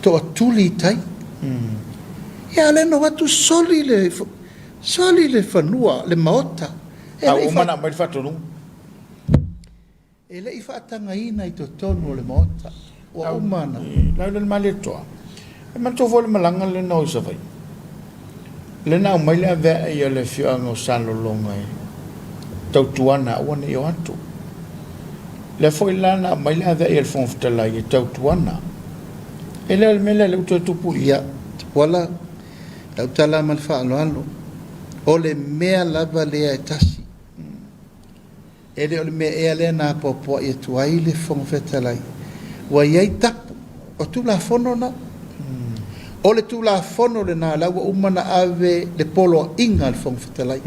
toatuli i tai. Ia a o lea na o atu soli le, soli le fanua, le maota. E le i. A ua uma ona aumai le faatonuga. E le i faatagaina i totonu o le Maota. Ua uma ona. Laulelei Malietoa, E manatua foi le malaga lea na o i Savaii, lea na aumai le avea'i a le afioaga o Salelologa e tautuana aua ne i o atu. Lea foi la na aumai le avea'i a le Fofoga Fetalai e tautuana. E le o le mea lea lea ua toe tupu i i. Ia, Tupuola, lau tala ma le faaaloalo, o le mea lava lea e tasi. E le o le mea ea lea na apoapoai atu ai le Fofoga Fetalai, ua i ai tapu o Tulafono na. O le Tulafono lena la ua uma ona ave le poloaiga a le Fofoga Fetalai.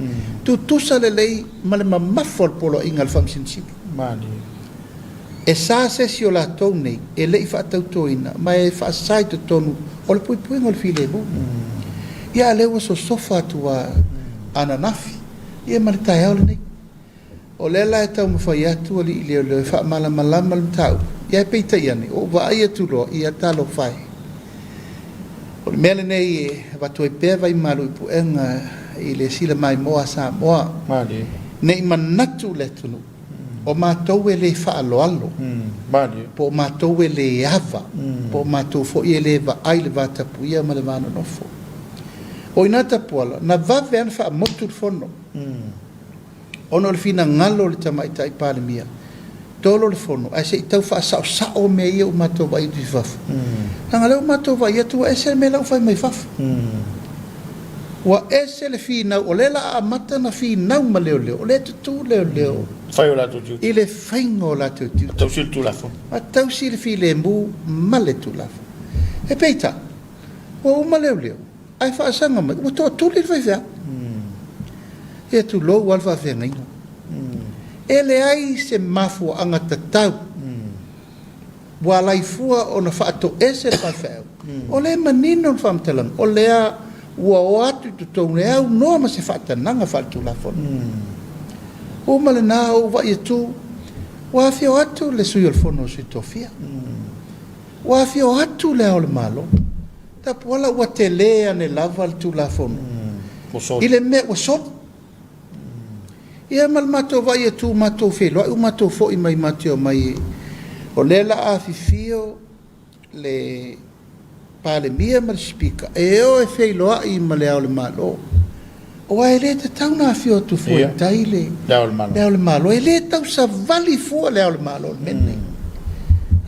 Tutusa lelei ma le mamafa o le poloaiga a le Faamasino Sili. E sa se isi o latou nei e le i faatautoina ma e faasa i totonu o le puipuiga o le filemu. Ia a lea ua sosofa atu a ananafi ia ma le taeao lenei. O lea la e taumafai atu alii leoleo e faamalamalama le mataupu, ia ae peitai ane, ua ou vaai atu loa, ia talofa e. O le mea lenei e avatu ai pea vaimalu i puega i le sila maimoa a Samoa, ne i manatu le atunuu, o matou e le faaaloalo, po o matou e le ava, po o matou foi e le vaai i le vatapuia ma le va nonofo. O i ina Tapuala, na vave lava ona faamotu le fono. Ona o le finagalo o le Tamaitai Palemia, tolo le fono ae se i tau faasaosao mea ia ua matou vaai atu i fafo. Leaga o lea ua matou vaai atu ua ese le mea la ua fai mai fafo. Ua ese le finau, o lea la a amata ona finau ma leoleo, o lea e tutu leoleo Fai o latou tiute. i le faiga o latou tiute. Ma tausi le Tulafono. Ma tausi le filemu ma le Tulafono. E peitai, ua uma leoleo, Ae faasaga mai, ua toatuli le faifeau. Ia tulou lava le faafeagaiga. E leai se mafuaaga tatau ua alai fua ona faatoese le faifeau. O lea e manino le faamatalaga, o lea ua o atu i totonu e aunoa ma se faatanaga faaletulafono. Uma lena, ou vaai atu, ua afio atu le Sui o le Fono a Sui Tofia. Ua afio atu Le Ao o le Malo. Tapuala ua tele ane lava le Tulafono i le mea ua soli. Ia ma le matou vaai atu ua matou feiloai ua matou foi mai matou omai o lea la a afifio le Palemia ma le Speaker e o e feiloai ma Le Ao o le Malo. Aua e le tatau ona afio atu fua i tai le Le Ao o le Malo. E le tausavali fua Le Ao o le Malo i le mea lenei.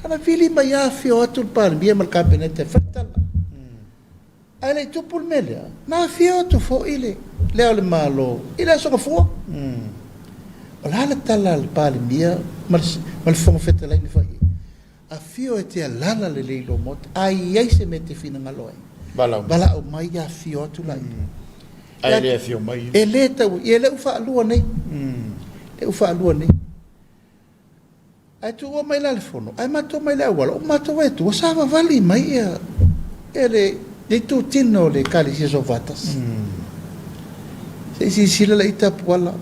Ana vili mai lava afio atu le Palemia ma le Kapeneta e fai le tala. Ae le i tupu le mea lea, na afio atu foi le Le Ao o le Malo i le Aso Gafua. O le a le tala a le Palemia ma le Fofoga Fetalai na fai ai? Afio e te alala lelei i lou maota, a i ai se mea e te finagalo ai, valaau mai ia afio atu laia. Ae e le afio mai. E le tau, ia lea ua faalua nei. Lea ua faalua nei. Ae tuua mai la le fono, ae matou mai le auala, ua matou vaai atu, ua savavali mai ia, ia le, le itutino o le Ekalesia Soofaatasi. Se i silasila la i Tapuala.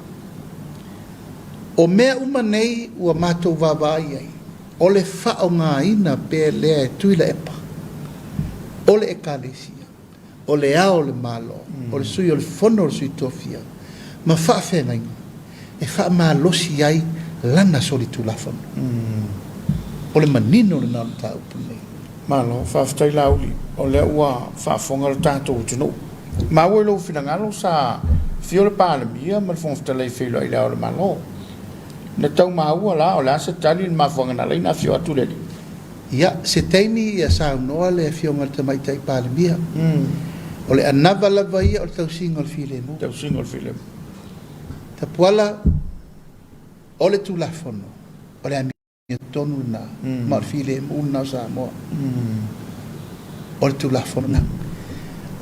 O mea uma nei ua matou vaavaai ai, O le faaaogaina pea lea e Tuilaepa o le Ekalesia, o le Ao o le Malo, o le Sui o le Fono o le Sui Tofia ma faafeagaiga e faamalosi ai lana solitulafono. O le manino lena o le mataupu lenei. Malo, faafetai Laauli, o lea ua faafofoga le tatou atunuu. Maua i lou finagalo sa afio le Palemia ma le Fofoga Fetalai e feiloai i le Ao o le Malo. Na tau maua la o le a se tali i le mafuaaga na ala ai ona afio atu le alii? Ia, se taimi ia saunoa le Afioga i le Tamaitai Palemia. O le anava lava ia o le tausiga o le filemu. Tausiga o le filemu. Tapuala, o le Tulafono, o le amiotonu lena, ma o le filemu lena o Samoa. O le Tulafono lena.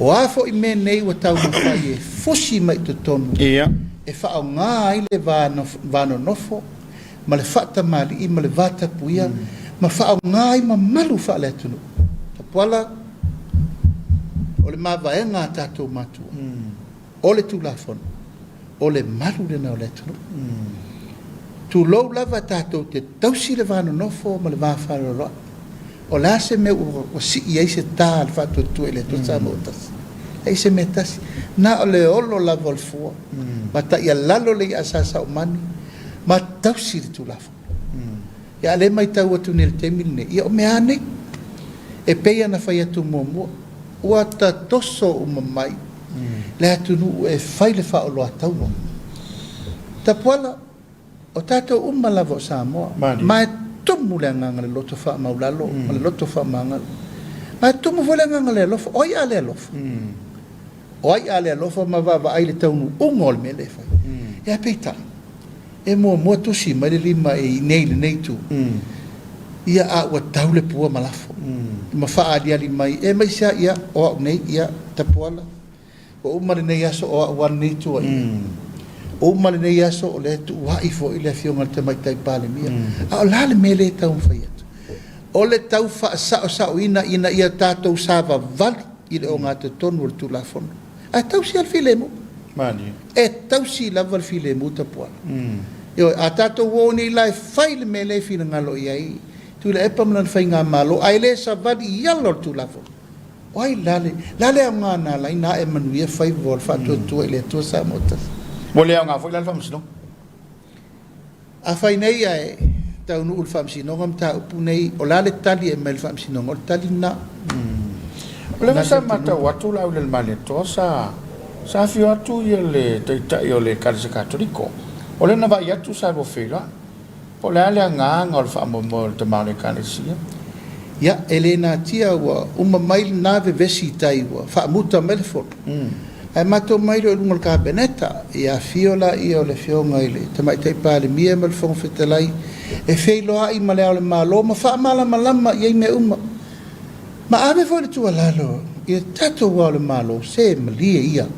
O a foi mea nei ua taumafai e fusi mai i totonu Ia. e faaaoga ai le va nonofo ma le faatamalii ma le va tapuia ma faaaoga ai mamalu faale-atunuu. Tapuala, o le mavaega a tatou matua, o le Tulafono, o le malu lena o le atunuu. Tulou lava tatou te tausi le va nonofo ma le va faaaloaloai. O le a se mea ua sii ai se tā a le Faatuatua i le Atua Samoa ua Tasi? Leai se mea tasi. Na o le olo lava o le fua, ma taialalo le i'a sa saomani, ma tausi le Tulafono. Ia a o lea e matau atu nei i le taimi lenei, ia o mea a nei? E pei ona fai atu muamua, ua tatoso uma mai le atunuu e fai le faaoloataua. Tapuala, o tatou uma lava o Samoa, ma e tumu le agaga i le loto faamaulalo ma le loto faamagalo. Ma e tumu foi le agaga i le alofa. O ai a le alofa? O ai a le alofa ma vaavaai i le taunuuga o le mea lea e fai? Ia peitai, e muamua tusi mai le lima e inei i lenei itu, ia a ua tau le pua ma lafo, ma faaaliali mai, e mai sea, ia, o au nei, ia, Tapuala, ua uma lenei aso o au lava lenei tuuaiga. Ua uma lenei aso o lea e tuuai foi le Afioga i le Tamaitai Palemia. A o le a le mea lea e taumafai atu? O le tau faasaosaoina ina ia tatou savavali i le ogatotonu o le Tulafono. Ae tausi lava le filemu. Malie. E tausi lava le filemu Tapuala. Ioe, a tatou o nei la e fai le mea lea e finagalo i ai Tuilaepa ma lana faigamalo, ae le savali i ala o le Tulafono, o ai la le, le a le aoga na ala ai na ae manuia faiva o le Faatuatua i le Atua Samoa Tasi? Ua le aoga foi la le Faamasinoga. Afai nei ae taunuu i le Faamasinoga mataupu nei, o le a le tali e aumai e le Faamasinoga? O le tali lena. O lea foi sa matau atu Laaulialemalietoa sa sa afio atu ia le Taitai o le Ekalesia Katoliko. O lea na vaai atu sa lua feiloai. Po o le a le agaga o le faamoemoe o le tama o le Ekalesia? Ia, e le natia ua uma mai lena vevesi i tai ua faamuta mai le Fono. Ae matou mai loa i luga o le Kapeneta, ia afio laia o le Afioga i le Tamaitai Palemia ma le Fofoga Fetalai e feiloai ma Le Ao o le Malo ma faamalamalama i ai mea uma. Ma ave foi le tuualalo i le tatou Ao o le Malo, se malie ia.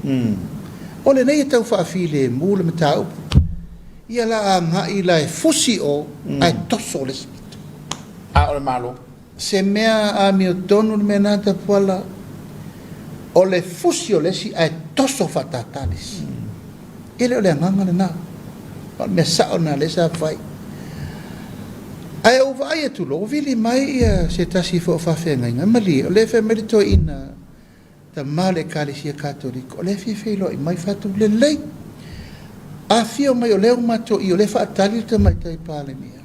O lenei e tau faafilemu le mataupu. Ia la agai la e fusi o ae toso le isi pito. A o le Malo. Se mea amiotonu le mea na Tapuala, o le fusi o le isi ae toso faatata le isi. E le o le agaga lena. O le mea sao lena lea sa fai. Ae ou vaai atu loa, ua vili mai ia se tasi foi o faafeagaiga, malie, o lea e fai mai le toeaina tama o le Ekalesia Katoliko, o lea e fia feiloai mai, fatu lelei. Afio mai o lea ua matou i, o lea e faatali le Tamaitai Palemia.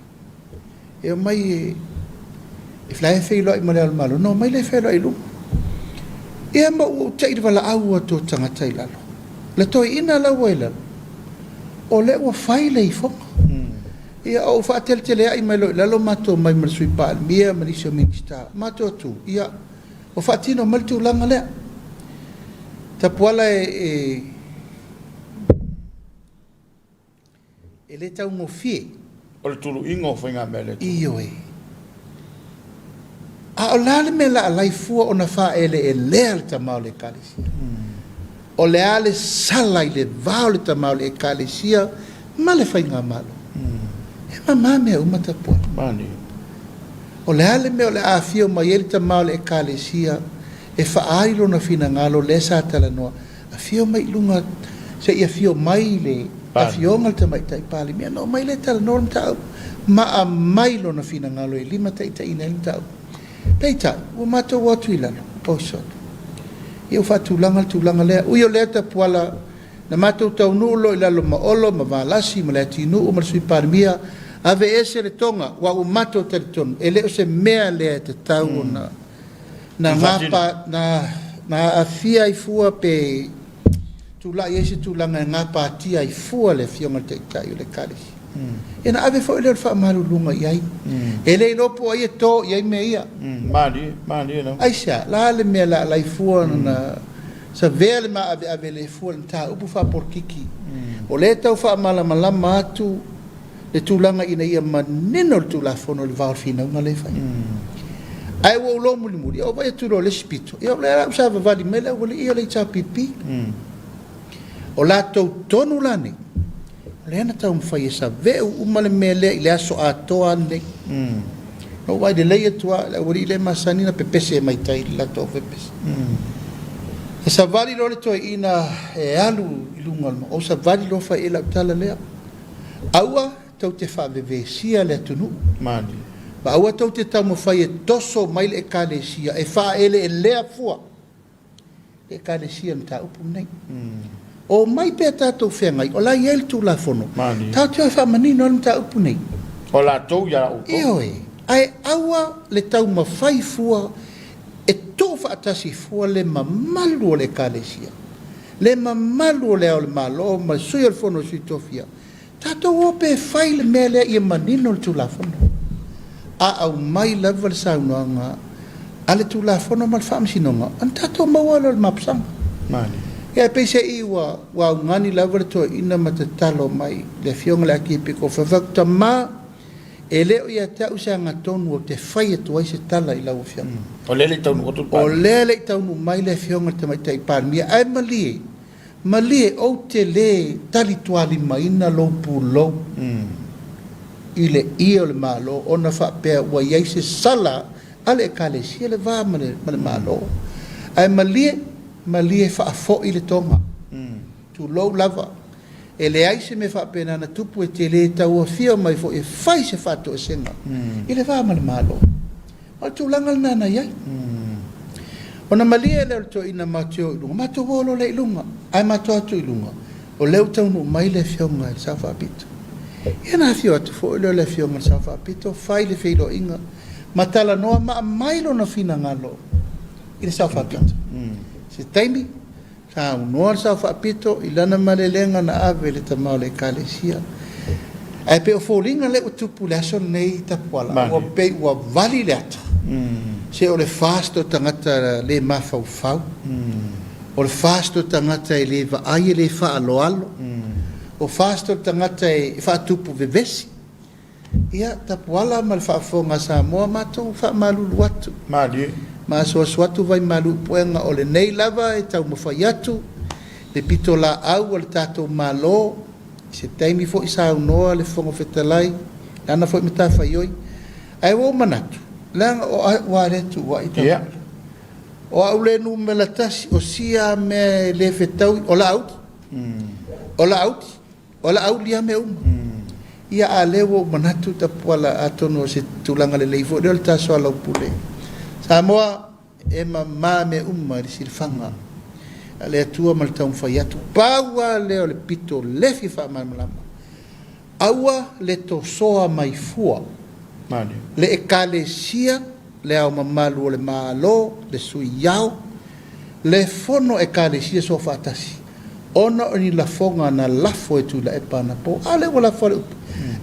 E omai e la e feiloai ma le Ao o le Malo, ona omai lea e feiloai i luga. Ia ma ua ou te i le valaau atu o tagata i lalo. Le toeaina la ua i lalo, o lea ua fai le ifoga. Ia ou faateleteleai mai loa i lalo matou omai ma le Sui Palemia ma nisi o Minisita, matou atu, ia, ua faatino mai le tulaga lea. Tapuala e E le taugofie. O le tuluiga o faigamea a le Atua. Ioe. A o le a le mea la alai fua ona faaeleelea le tama o le Ekalesia? O le a le sala i le va o le tama o le Ekalesia ma le faigamalo? E mama mea uma tapuai. Malie. O le a le mea o le a afio mai ai le tama o le Ekalesia e faaali lona finagalo lea sa talanoa Afio mai i luga se i afio mai le Afioga i le Tamaitai Palemia ona omai lea e talanoa le mataupu ma aumai lona finagalo e limataitaiina ai le mataupu. Peitai, ua matou o atu i lalo, oi sole, ia ua faatulaga le tulaga lea. Ui o lea tapuala, na matou taunuu loa i lalo ma Olo ma Valasi ma Leatinuu ma le Sui Palemia, aveese le toga, aua ua matou talitonu e le o se mea lea e tatau ona Na gapa, na, na aafia ai fua pe tulai ai se tulaga e gapatia ai fua le Afioga i le Taitai o le Ekalesia. Ia na ave foi lea o le faamaluluga i ai. E le iloa po o ai e to i ai mea ia. Malie, malie lava. Aisea? La le mea la alai fua na savea le maaveave le fua i le mataupu faapolokiki. O lea e tau faamalamalama atu le tulaga ina ia manino le Tulafono i le va o le finauga lea e fai. Ae ua ou loa mulimuli, ia ou vaai atu loa i le isi pito, ia o lea la ua savavali mai le aualii ia o le HRPP. O latou tonu la nei, O lea na taumafai e saveu uma le mea lea i le aso atoa lenei. Na ou vaai lelei atu lava i le aualii lea e masani ona pepese mai tai i le latou aufaipisinisi. E savali loa le toeaina e alu i luga o le Ou savali loa fai i ai lau tala lea, Aua tou te faavevesia le atunuu, ma aua tou te taumafai e toso mai le Ekalesia e faaeleelea fua. Le Ekalesia i le mataupu lenei. Omai pea tatou feagai, o la e i ai le Tulafono, tatou te o e faamanino ai le mataupu lenei. O latou ia outou. Ioe, ae aua le taumafai fua e tuufaatasi fua le mamalu o le Ekalesia, le mamalu o Le Ao o le Malo ma le Sui o le Fono a Sui Tofia, Tatou o pe fai le mea lea ia manino le Tulafono. A aumai lava le saunoaga a le Tulafono ma le Faamasinoga, ona tatou maua lea o le mapusaga. Ia ae peiseai ua ua augani lava le toeaina ma tatalo mai le Afioga i le Akiepikopo, fai atu, Tama, e le o ia te au se agatonu ou te fai atu ai se tala i lau Afioga. O lea e le i taunuu atu le Palemia. O lea e le i taunuu mai le Afioga i le Tamaitai Palemia, ae malie, Malie, ou te lē talitualimaina lou pulou i le ie o le Malo ona faapea ua i ai se sala a le Ekalesia le va ma le, ma le Malo. Ae malie, malie faafoi le toga. Tulou lava, e leai se mea faapena na tupu e te lē tauafio mai foi e fai se faatoesega i le va ma le Malo. O le tulaga lena na i ai. Ona malie lea o le toeaina matou te o i luga, matou o loa lea i luga, ae matou o atu i luga, o lea ua taunuu mai le afioga i le Sao Faapito. Ia ona afio atu foi lea o le afioga i le Sao Faapito, fai le feiloaiga ma talanoa ma aumai lona finagalo i le Sao Faapito. Se taimi Saunoa le Sao Faapito i lana malelega na ave i le tama o le Ekalesia. Ae pei o foliga lea ua tupu i le aso lenei Tapuala, ua pei ua vali le ata, se o le FAST o tagata le mafaufau, o le FAST o tagata e le vaai e le faaaloalo, o FAST o le tagata e faatupu vevesi. Ia, Tapuala ma le faafofoga a Samoa, matou faamalulu atu. Malie. Ma asuasu atu vaimalu i puega o lenei lava e taumafai atu le pitolaau a le tatou Malo, i se taimi foi saunoa le Fofoga Fetalai i lana foi matafaioi. Ae ua ou manatu, leaga o au lava lea e tuuai Tapuala. O au le numera tasi, o sia mea e le fetaui, o Laauli. O Laauli. O la auli a mea uma. Ia a lea ua ou manatu Tapuala atonu o se tulaga lelei foi lea o le ta soalaupule. Samoa, e mama mea uma i le silafaga a le Atua ma le taumafai atu. Pau lava lea o le pito le fia faamalamalama, aua le tosoa mai fua le Ekalesia, Le Ao Mamalu o le Malo, le Sui Ao, le Fono Ekalesia Soofaatasi, ona o ni lafoga na lafo e Tuilaepa anapo, a lea ua lafo le upu,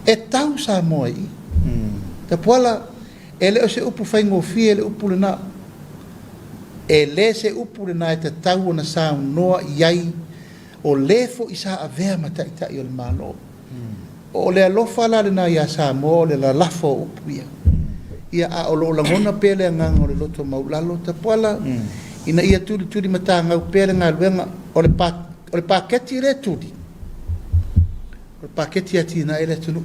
e tau Samoa i i. Tapuala, e le o se upu faigofie le upu lena. E le se upu lena e tatau ona saunoa i ai o le foi sa avea ma Taitai o le Malo. O le alofa la lena iā Samoa o le lalafo o upu ia. Ia, a o lo o lagona pea le agaga o le loto maualalo, Tapuala, ina ia tulituli matagau pea le galuega, o le pa, o le paketi lea e tuli, o le paketi e atinae ai le atunuu.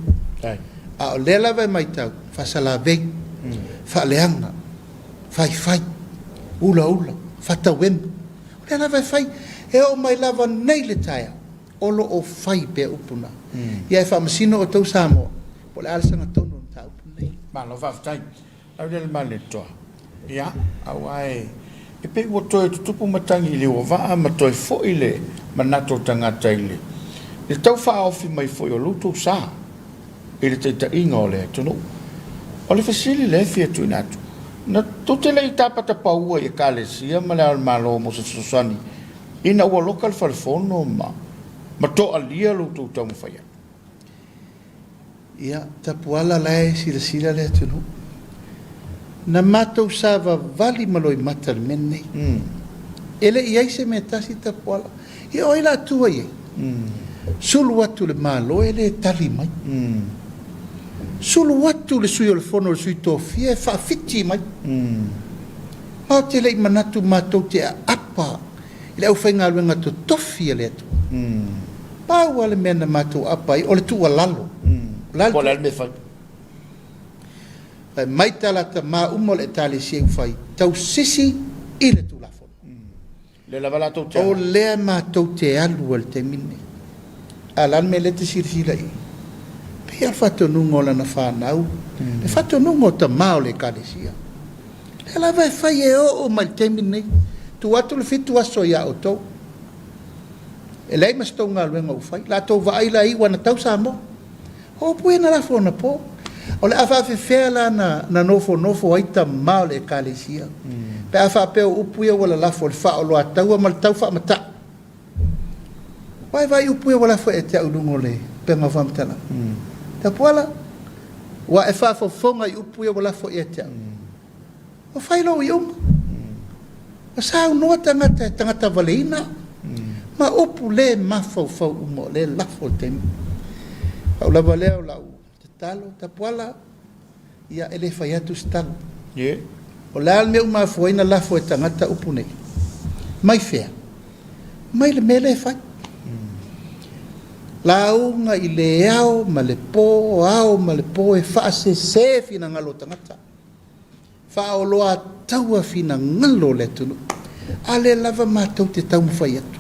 A o lea lava e matau, faasalavei, faaleaga, faifai, ulaula, faatauemu, o lea lava e fai, e oo mai lava nei le taeao, o lo o fai pea upu na. Ia e faamasino outou Samoa, po o le a le sagatonu o le mataupu lenei. Malo faafetai. Laulelemailetoa, Ia, aua e, e pei ua toe tutupu matagi i Liuavaa ma toe foi le manatu o tagata i le, le tau faaofi mai foi o lo outou sa i le taitaiga o le atunuu. O le fesili lea e fia tuuina atu, na tou te le i tapatapaua i Ekalesia ma le Ao o le Malo mo se fesoasoani ina ua loka le fale fono ma, ma toalia lo outou taumafai atu? Ia, Tapuala la e silasila le atunuu. Na matou savavali ma loimata i le mea lenei. E le i i ai se mea tasi Tapuala. Ia o ai la tua i ai? Sulu atu le Malo e le tali mai. Sulu atu le Sui o le Fono le Sui Tofia e faafiti mai. Matou te le i manatu matou te aapa i le aufaigaluega totofi a le Atua. Pau lava le mea na matou aapa ai, o le tuualalo. O le a le Po o le a le mea e fai? Fai mai tala tama uma o le Ekalesia i ufai, tausisi i le Tulafono. Lea lava latou te O alu. lea matou te alu ai i le taimi lenei. A o le a le mea lea e te silasila i ai? Pei lava o le faatonuga o lana fanau, le faatonuga o tama o le Ekalesia. Lea lava e fai e oo mai i le taimi lenei. Tuu atu le 7 aso ia outou. E leai ma se tou galuega ua fai. La outou vaai la i ua na tau Samoa. O upu ia na lafo anapo. O le a faafefea la na nofonofo ai tama o le Ekalesia pe a faapea o upu ia ua lalafo i le faaoloataua ma le taufaamatai? Aua e vaai upu ia ua lafo ia te au i luga o le upega o faamatalaga. Tapuala, ua e faafofoga i upu ia ua lafo ia te au. Ua fai lou iuga. Ua saunoa tagata e tagata valeina au, ma upu le mafaufau uma o lea e lafo i le taimi. Pau lava lea o lau tatalo, Tapuala, ia e le fai atu se tala. O le a le mea ua mafua ai ona lafo e tagata upu nei? Mai fea? Mai le mea lea e fai. Lauga i le ao ma le po, ao ma le po e faasese finagalo o tagata. Faaoloataua finagalo o le atunuu, a lea lava matou te taumafai atu,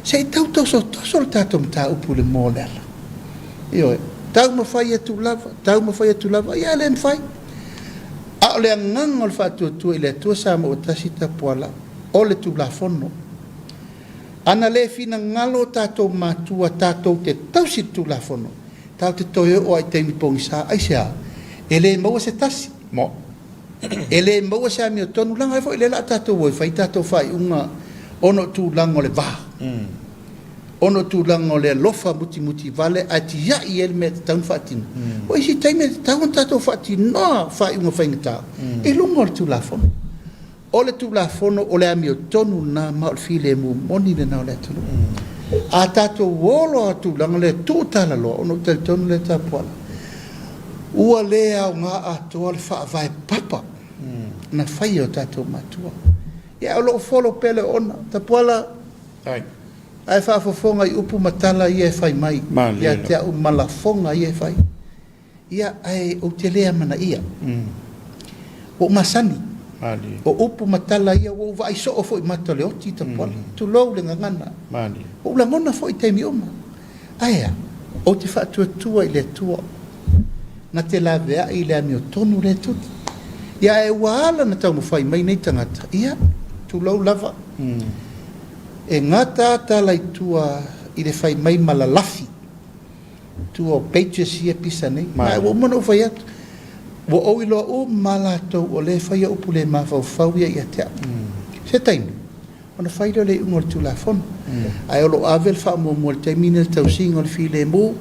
se i tau tosotoso le tatou mataupu i le moa o le ala. Ioe, taumafai atu lava, taumafai atu lava, ia e le mafai. A o le agaga o le faatuatua i le Atua Samoa ua tasi tapuala, o le Tulafono. Ana le finagalo o tatou matua tatou te tausi i le Tulafono, Tatou te toe oo lava i taimi pogisa. Aisea? E le maua se tasi. Mo. E le maua se amiotonu, leaga foi lea o le a tatou o e fai tatou faaiuga ona o tulaga o le va, ona o tulaga o le alofa mutimutivale ae tiai ai le mea e tatau ona faatino. O isi taimi e tatau ona tatou faatinoa faaiuga faigata i luga o le Tulafono. O le Tulafono o le amiotonu lena ma o le filemu moni lena o le atunuu. A tatou o loa i le tulaga lea tuu talaloa, ona ou talitonu lea Tapuala, ua le aoga atoa le faavae papa na faia e o tatou matua. Ia ae o lo o folo pea le oona. Tapuala, ae faafofoga i upu ma tala ia e fai mai ia te au ma lafoga ia e fai. Ia, ae ou te le amanaia. Ua ou masani. O upu ma tala ia, ua ou vaai soo foi i mata o le oti, Tapuala. Tulou le gagana. Ua ou lagona foi i taimi uma. Ae a? Ou te faatuatua i le Atua na te laveai i le amiotonu lea tuli. Ia, ae ua ala ona taumafai mai nei tagata, ia, tulou lava. E gata a tala i tua i le fai mai ma lalafi. Tua o pages ia pisa nei. Ma ua uma ona ou fai atu, ua ou iloa uma lava latou o lea e faia upu le mafaufau ia ia te au. Se taimi, ona fai lea o le iuga o le Tulafono. Ae o lo o ave le faamuamua i le taimi lenei i le tausiga o le filemu,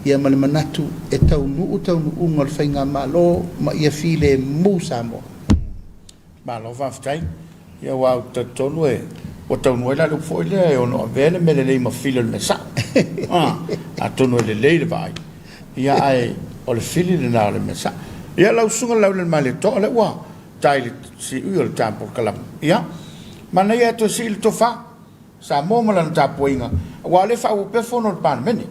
ia ma le manatu e taunuu taunuuga o le Faigamalo ma ia filemu Samoa. Malo faafetai. Ia aua ou te talitonu e ua taunuu ai la le upu foi lea e ono avea le mea lelei ma fili o le mea sao. Ah, atonu e lelei le vaai. Ia ae o le fili lena o le mea sao. Ia lau susuga Laulelmalietoa o lea ua ta i le siui o le ta polokalame. Ia, manaia e toe sii le tofa. Samoa ma lana tapuaiga, aua o lea e faaauau pea fono a le Palemene,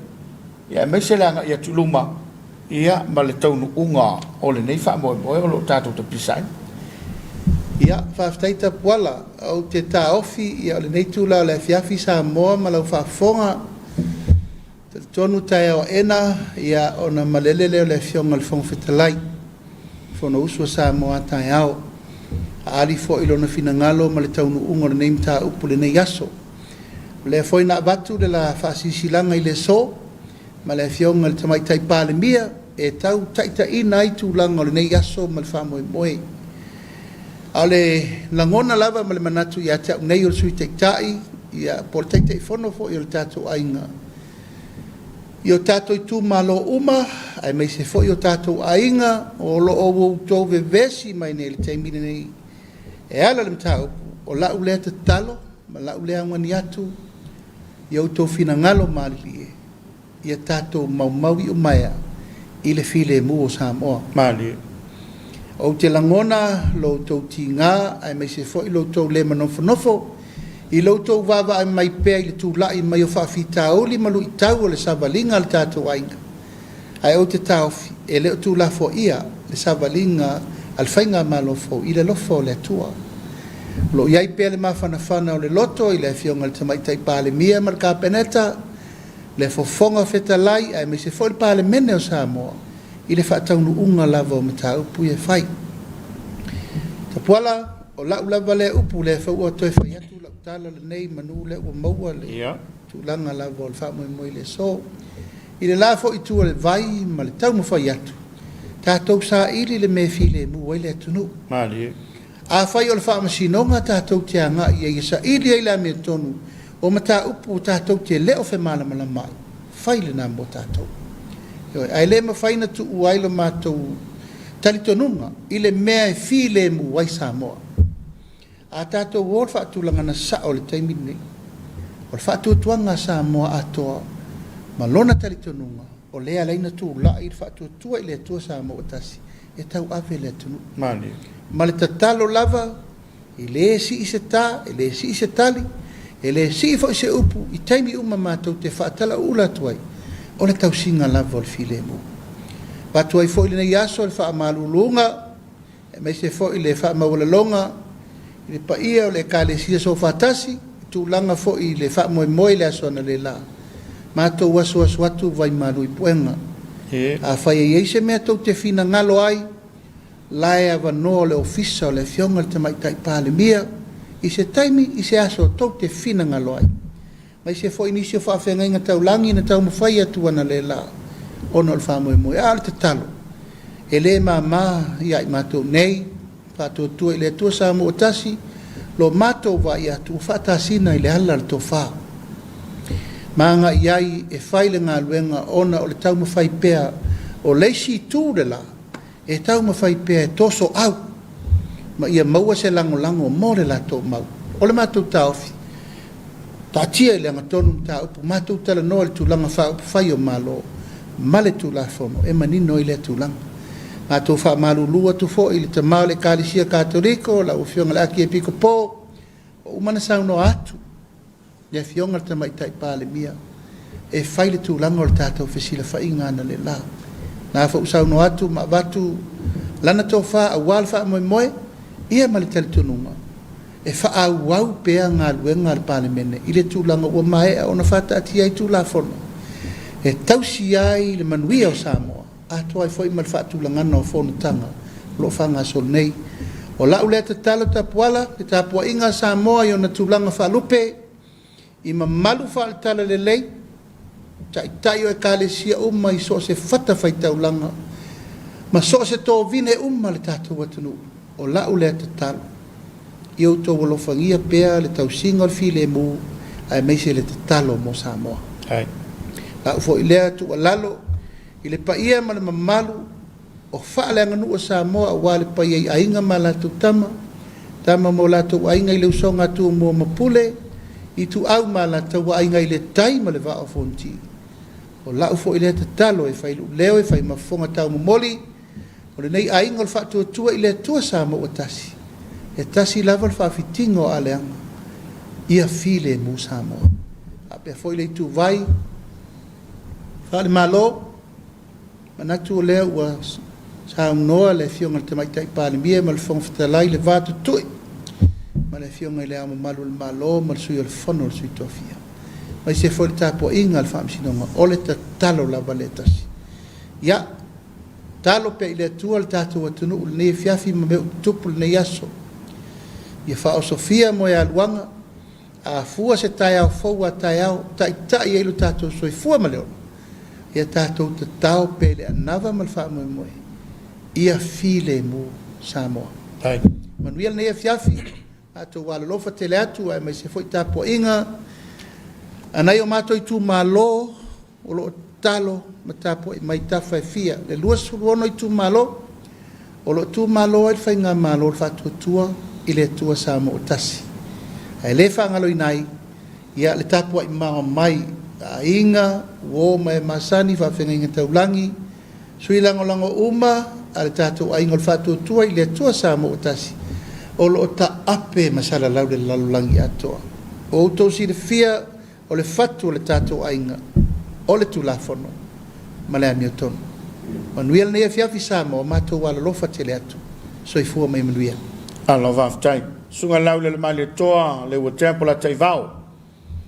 ia aemaise le agai atu i luma ia ma le taunuuga o lenei faamoemoe o lo o tatou tapisa ai. Ia, faafetai Tapuala. Ou te taofi ia o lenei itula o le afiafi Samoa ma lau faafofoga. Talitonu taeao aena ia ona malele lea o le Afioga i le Fofoga Fetalai, Fonousu a Samoa a taeao. Aali foi lona finagalo ma le taunuuga o lenei mataupu i lenei aso. O lea foi na avatu le la faasilasilaga i le aso ma le Afioga i le Tamaitai Palemia e tau taitaiina ai tulaga o lenei aso ma le faamoemoe. A o le lagona lava ma le manatu ia te au nei o le Sui Taitai, ia, po o le Taitaifono foi o le tatou aiga, i o tatou itumalo uma, aemaise foi o tatou aiga o lo o outou vevesi mai nei i le taimi lenei e ala i le mataupu, o lau lea tatalo ma lau lea augani atu i outou finagalo malilie, ia tatou maumau iumaea i le filemu o Samoa. Malie. Ou te lagona lo outou tiga aemaise foi lo outou le manofonofo I lo outou vaavaai mai pea i le tulai mai o faafitauli ma luitau o le savaliga a le tatou aiga, ae ou te taofi e le o tuulafoaia le savaliga a le Faigamalo fou i le alofa o le Atua. O lo o i ai pea le mafanafana o le loto i le Afioga i le Tamaitai Palemia ma le Kapeneta, le Fofoga Fetalai aemaise foi le Palemene o Samoa i le faataunuuga lava o mataupu ia e fai. Tapuala, o lau lava lea upu, lea foi ua toe fai atu lau tala lenei manu lea ua maua le tulaga lava o le faamoemoe i le aso. I le la foi itu o le vai ma le taumafai atu, tatou saili le mea e filemu ai le atunuu. Malie. Afai o le faamasinoga tatou te agai i ai e saili ai le amiotonu o mataupu tatou te le o femalamalama ai, fai lena mo tatou. Ioe, ae le mafai ona tuua ai lo matou talitonuga i le mea e filemu ai Samoa. A tatou o le faatulagaga sao i le taimi lenei, o le faatuatuaga a Samoa atoa ma lona talitonuga, o lea e ala ai ona tulai le faatuatua i le Atua Samoa ua Tasi e tauave le atunuu. Malie. Ma le tatalo lava, e le sii se ta, e le sii se tali, e le sii foi se upu i taimi uma matou te faatalauula atu ai, o le tausiga lava o le filemu. Avatu ai foi lenei aso le faamaluluga, aemaise foi le faamaualaloga i le paia o le Ekalesia Soofaatasi, i tulaga foi i le faamoemoe i le aso analeila, matou asuasu atu vaimalu i puega. Afai e i ai se mea tou te finagalo ai, la e avanoa le ofisa o le Afioga i le Tamaitai Palemia i se taimi, i se aso tou te finagalo ai. Aemaise foi nisi o faafeagaiga taulagi na taumafai atu analeila ona o le faamoemoe. A o le tatalo, e le mama ia i matou nei, faatuatua i le Atua Samoa ua Tasi, lo matou vaai atu ua faatasina i le ala le tofa. Ma agai ai e fai le galuega ona o le taumafai pea o le isi itu le la, e taumafai pea e tosoau ma ia maua se lagolago mo le latou mau. O le matou taofi, taatia i le agatonu mataupu, matou talanoa i le tulaga faaupufai o Malo ma le Tulafono e manino ai lea tulaga. Matou faamalulu atu foi i le tama o le Ekalesia Katoliko, lau Afioga i le Akiepikopo, ua uma ona saunoa atu le Afioga i le Tamaitai Palemia e fai le tulaga o le tatou fesilafaiga analeila. O lena foi ua saunoa atu ma avatu lana tofa aua le faamoemoe, ia ma le talitonuga e faaauau pea galuega a le Palemene i le tulaga ua maea ona faataatia ai Tulafono e tausi ai le manuia o Samoa, atoa ai foi ma le faatulagaga o fonotaga o lo o faagasolo nei. O lau lea tatalo tapuala, le tapuaiga a Samoa i ona tulaga faalupe, i mamalu faale-Talalelei, taitai o Ekalesia uma i so o se fatafaitaulaga ma so o se tovine uma o le tatou atunuu, o lau lea tatalo, ia outou alofagia pea le tausiga o le filemu aemaise le tatalo mo Samoa. Lau foi lea tuualalo i le paia ma le mamalu o faaleaganuu a Samoa aua le paia i Aiga ma latou Tama, Tama ma o latou Aiga i le usoga a Tumua ma Pule, Ituau ma Alataua, Aiga i le Tai ma le Vaa o Fonoti. O lau foi lea tatalo e fai lou leo e fai ma fofoga taumomoli o lenei aiga o le Faatuatua i le Atua Samoa ua Tasi, e tasi lava le faafitiga o aleaga, ia filemu Samoa. Faapea foi le ituvai faale-Malo, manatu o lea ua saunoa le Afioga i le Tamaitai Palemia ma le Fofoga Fetalai i le va tutui ma le Afioga i Le Ao Mamalu o le Malo ma le Sui o le Fono a Sui Tofia, aemaise foi le tapuaiga a le Faamasinoga, o le tatalo lava lea e tasi. Ia, tatalo pea i le Atua le tatou atunuu i lenei afiafi ma mea ua tutupu i lenei aso. Ia faaosofia moealuaga, a fua se taeao fou a taeao, taitai ai lo tatou soifua ma le ola, ia tatou tatao pea i le anava ma le faamoemoe, ia filemu Samoa. Manuia lenei afiafi, matou alolofa tele atu aemaise foi tapuaiga a nai o matou itumalo o lo o tatalo ma tapuai mai tafa e fia. Le 26 itumalo o lo o tumalo ai le Faigamalo o le Faatuatua i le Atua Samoa ua Tasi. Ae le faagaloina ai ia le tapuai maoa mai a aiga, uo ma e masani, faafeagaiga taulagi, sui lagolago uma a le tatou aiga o le Faatuatua i le Atua Samoa ua Tasi, o lo o taape ma salalau le lalolagi atoa. Ua outou silafia o le fatu o le tatou aiga o le Tulafono ma le amiotonu. Manuia lenei afiafi Samoa, matou alolofa tele atu. Soifua ma ia manuia. Malo faafetai. Susuga Laulelomalietoa Leuatea Polataivao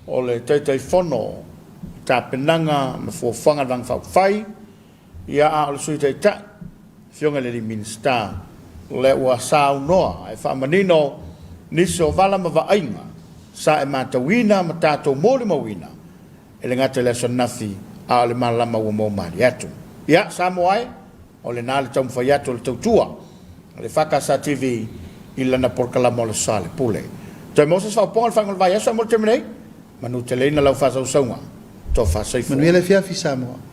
o le Taitaifono o Tapenaga ma Fuafuaga a le Vaega Faaupufai, ia a o le Sui Taitai, Afioga i le alii Minisita, o lea ua saunoa e faamanino nisi o vala ma vaaiga sa e matauina ma tatou molimauina e le gata i le aso ananafi a o le malama ua moumalie atu. Ia, Samoa e, o lena le taumafai atu o le tautua a le EFKS TV i lana polokalama o le Soalepule. Toe maua se isi faaopoopoga i le faaiuga o le vaiaso ae mo le taimi nei, manuteleina lau faasausauga, tofa soifua. Manuia le afiafi Samoa.